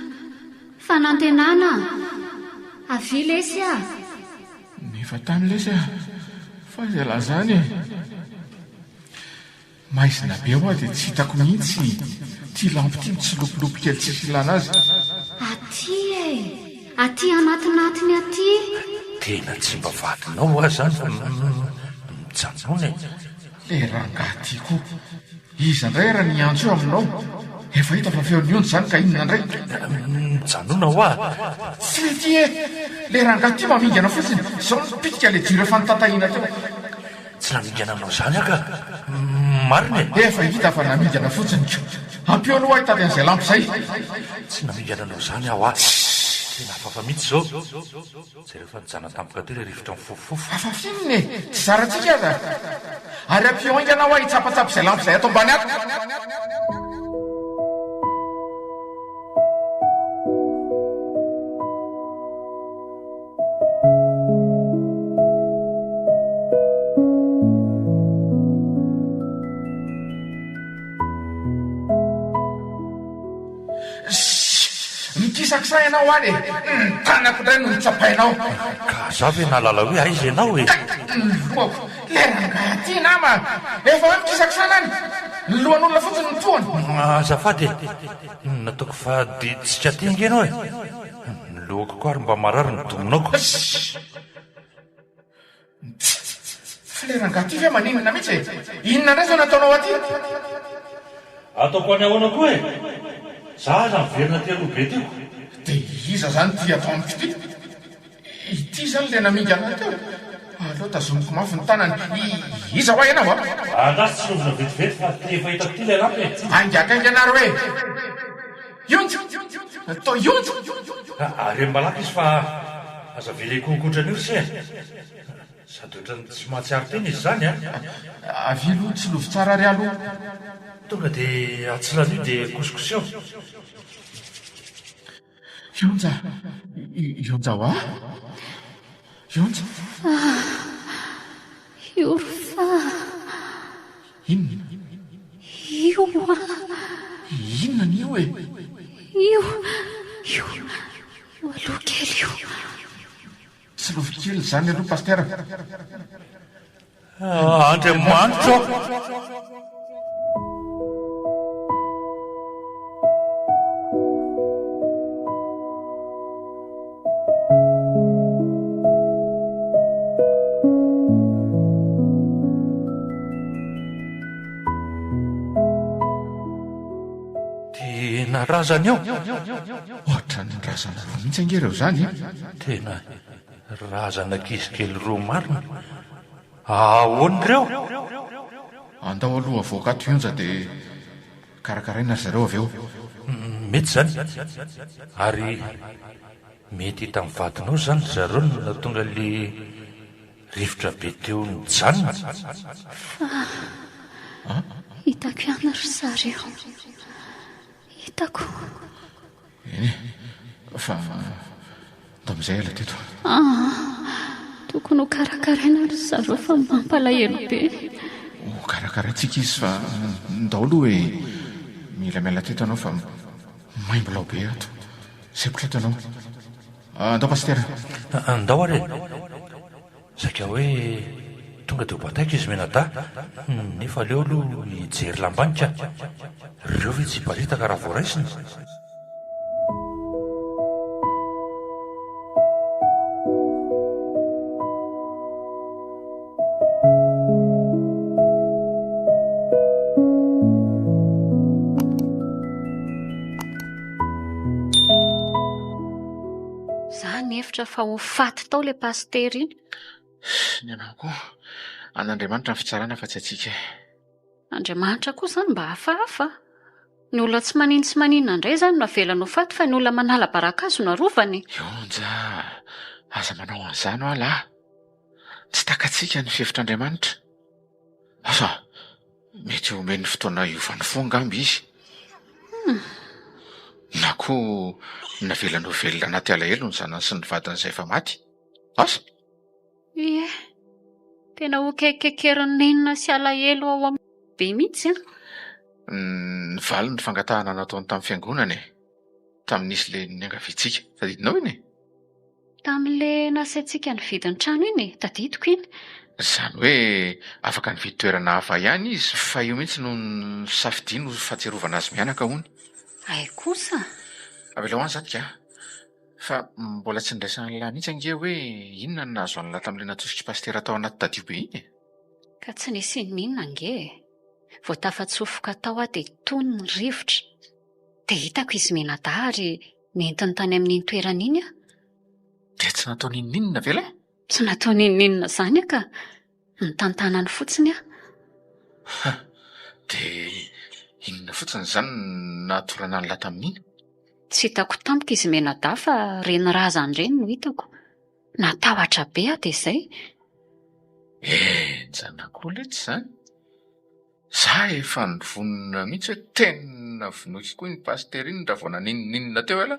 Fanantenana a! Avia lesy a! Nefa tany lesy a! Fa aiza ialahy izany e? Maizina be hoa dia tsy hitako mihitsy ity lampy ity mitsilopilopy kely tsisy ilana azy. Aty e! Aty anatinatiny aty. Tena tsy mba vadinao hoa zany fa mijanona e. Le rangahy ty koa. Iza indray ary ny hiantso eo aminao? Efa hita fa feon'ny onja izany ka inona indray? Mijanona hoa. Tsy mety e! Le rangahy ty mamingana fotsiny. Izao nipitika le jiro efa notatahina teo. Tsy namingana anao izany aho ka! Marina e! Efa hita fa namingana fotsiny ko! Ampio aloha aho hitady an'izay lampy izay! Tsy namingana anao izany aho a! Tena hafahafa mihitsy izao! Jereo fa nijanona tampoka teo ilay rivotra mifofofofo. Hafahafa inona e! Tsy zarantsika aza! Ary ampio haingana aho hitsapatsapa izay lampy izay ato ambany ato! Mikisakisa ianao any e! Ny tanako indray no notsapainao. Ka za ve nahalala hoe aiza ianao e? Kay! Ny lohako! Ilay rangahy aty nama! Efa hoe mikisakisana any! Ny lohan'olona fotsiny no tohany! Azafady e! Nataoko fa dia tsy aty ange ianao e! Ny lohako koa ary mba marary ny dominako. Fa le rangahy ty ve maninona mihitsy e? Inona indray zao nataonao aty? Ataoko any ahoana koa e? Za aza miverina aty aloha be tiako. Dia iza zany ity atao amiko ity? Ity zany le namingana ahy teo? Aleo tazomiko mafy ny tanany. Iza hoa ianao a? Andraso tsy lovina vetivety fa ty efa hitako ty le lampy e! Haingakaingana ary hoe! Ionja! Atao ionja! Ary malaky izy fa aza avela hikohaka ohatran'io ry se e! Sady ohatran'ny tsy mahatsiaro tena izy izany an! Avia aloha tsilovy tsara ary aloha. Tonga dia atsilanio dia kosokoseho. Ionja! Ionja hoa! Ionja! Ah! Io ry fa! Inona? Io a! Inona ny io e? Io, io, io aloha kely io. Tsilovy kely izany aloha Pasitera. Andriamanitra ô! Tena razana io. Ohatran'ny razana roa mihitsy ange ireo izany e. Tena razana ankizy kely roa marina. Ahoana ireo? Andao aloha avoaka ato Ionja dia karakaraina ry zareo avy eo. Mety izany. Ary mety hitan'ny vadinao izany ry zareo no nahatonga ilay rivotra be teo nijanona. Fa hitako ihany ry zareo. Hitako. Eny e, fa ndao amin'izay ela teto. Aa, tokony ho karakaraina ry zareo fa mampalahelo be. Ho karakaraintsika izy fa ndao aloha e. Mila miala teto ianao fa maimbo lao be ato. Sempotra ato ianao. Andao Pasitera. Andao ary e. Saika hoe tonga dia ho bataiko izy mianadahy, nefa aleo aloha hijery lambany ka. Reo ve tsy hiparitaka raha vao raisina? Za nihevitra fa ho faty tao le pasitera iny. Ny anao koa. An'Andriamanitra ny fitsarana fa tsy antsika e. Andriamanitra koa izany mba hafahafa. Ny olona tsy manino tsy maninona indray izany no avelany ho faty fa ny olona manala baraka azy no arovany. Ionja, aza manao an'izany hoa lahy. Tsy takatsika ny fihevitr'Andriamanitra. Asa, mety homeny fotoana hiovany fo angamba izy. Na koa navelany ho velona anaty alahelo ny zanany sy ny vadiny izay efa maty. Asa? Ie, tena ho keikekerin'ny nenina sy alahelo ao am be mihitsy an! Nivaly ny fangatahana nataony tamin'ny fiangonana e! Tamin'izy ilay niangaviantsika. Tadidinao iny e? Tamin'ilay nasaintsika nividy ny trano iny e! Tadidiko iny. Izany hoe afaka nividy toerana hafa ihany izy fa io mihitsy no nosafidiany ho fahatsiarovana azy mianaka hono. Hay kosa! Avelao any izany ka! Fa mbola tsy niraisan'lah mihitsy ange hoe inona no nahazo an'lah tamin'ilay natosik'i Pasitera tao anaty tadio be iny e! Ka tsy nisy inon'inona ange e! Vao tafatsofoka tao aho dia tony ny rivotra. Dia hitako izy mianadahy ary nentiny tany amin'iny toerana iny aho. Dia tsy natao n'inon'inona ve lahy? Tsy natao n'inon'inona izany aho ka. Nitantanany fotsiny aho. Ha! Dia inona fotsiny izany no nahatorana an'lah tamin'iny? Tsy hitako tampoka izy mianadahy fa ireny razana ireny no hitako. Natahotra be aho dia izay. Henjana koa letsy izany. Za efa nivonona mihitsy hoe tena vonoiko koa iny pasitera iny raha vao naninoninona teo elah.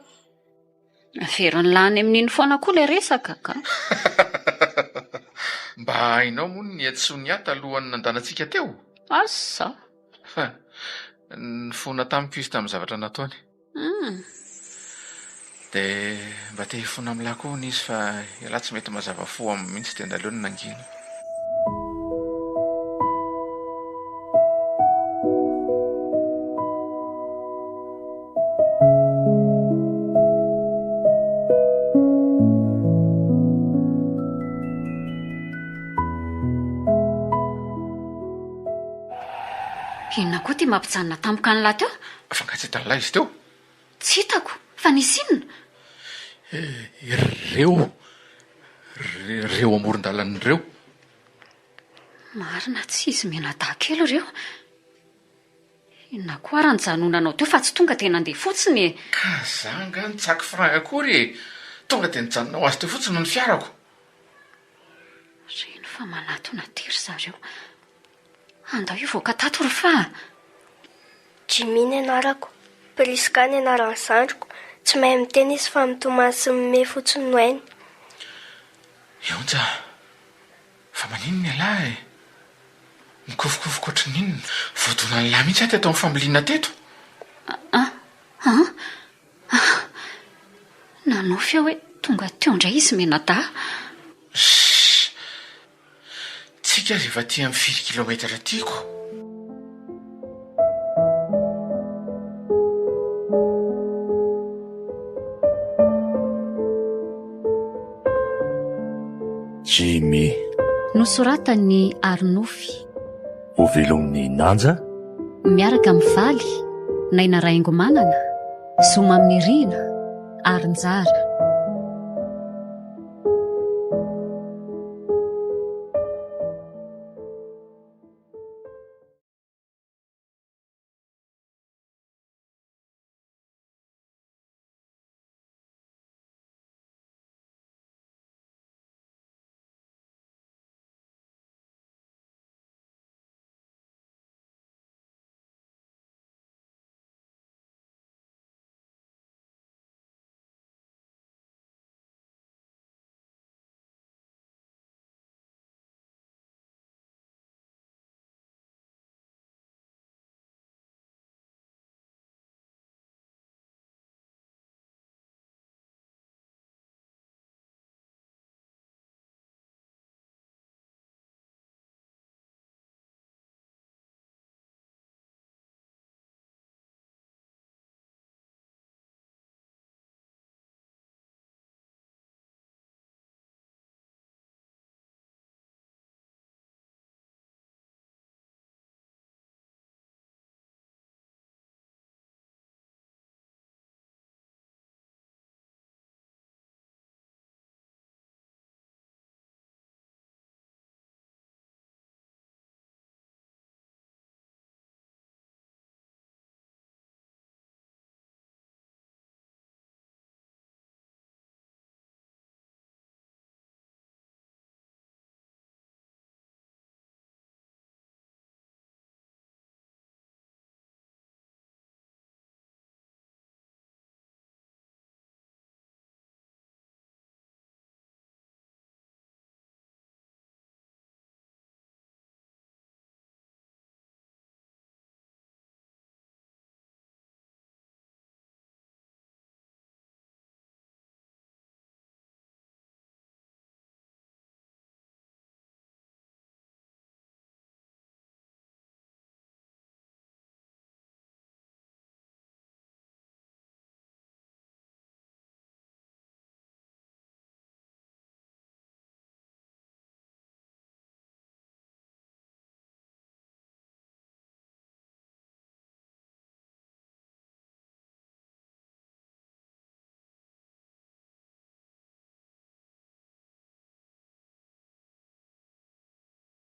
Averin'ny lany amin'iny foana koa ilay resaka ka. Mba hainao moa ny niantsoan'i ahy talohan'ny nandanantsika teo? Asa. Nifona tamiko izy tamin'ny zavatra nataony. Hum. Dia mba te hifona amin'lah koa hono izy fa ialahy tsy mety mazava fo aminy mihitsy dia naleony nangina. Inona koa ity mampijanona tampoka an'lah teo? Fa nga tsy hitan'lah izy teo? Tsy hitako, fa nisy inona? Ireo, ireo amoron-dalana ireo. Marina tsy izy mianadahy kely ireo. Inona koa ary nijanonanao teo fa tsy tonga dia nandeha fotsiny e? Ka za nga nitsaky frein akory e! Tonga dia nijanona ho azy teo fotsiny ny fiarako. Reny fa manatona aty ry zareo. Andao hivoaka tato ry fa a! Jimmy ny anarako. Prisca ny anaran'ny zandriko. Tsy mahay miteny izy fa mitomany sy mimehy fotsiny no hainy. Ionja a! Fa maninona ialahy e? Mikofokofoka ohatran'ny inona? Voadonan'ilahy mihitsy aho teto amin'ny familiana teto. An! An! Ah! Nanofy aho hoe tonga teo indray izy mianadahy. Shh! Tsika aza efa aty amin'ny firy kilometatra aty ko. Jimmy. Nosoratan'i Arinofy. Hovelomin'i Nanja. Miaraka amin'ny Valy, Naina Rahaingomanana, Zo Maminirina ary Njara.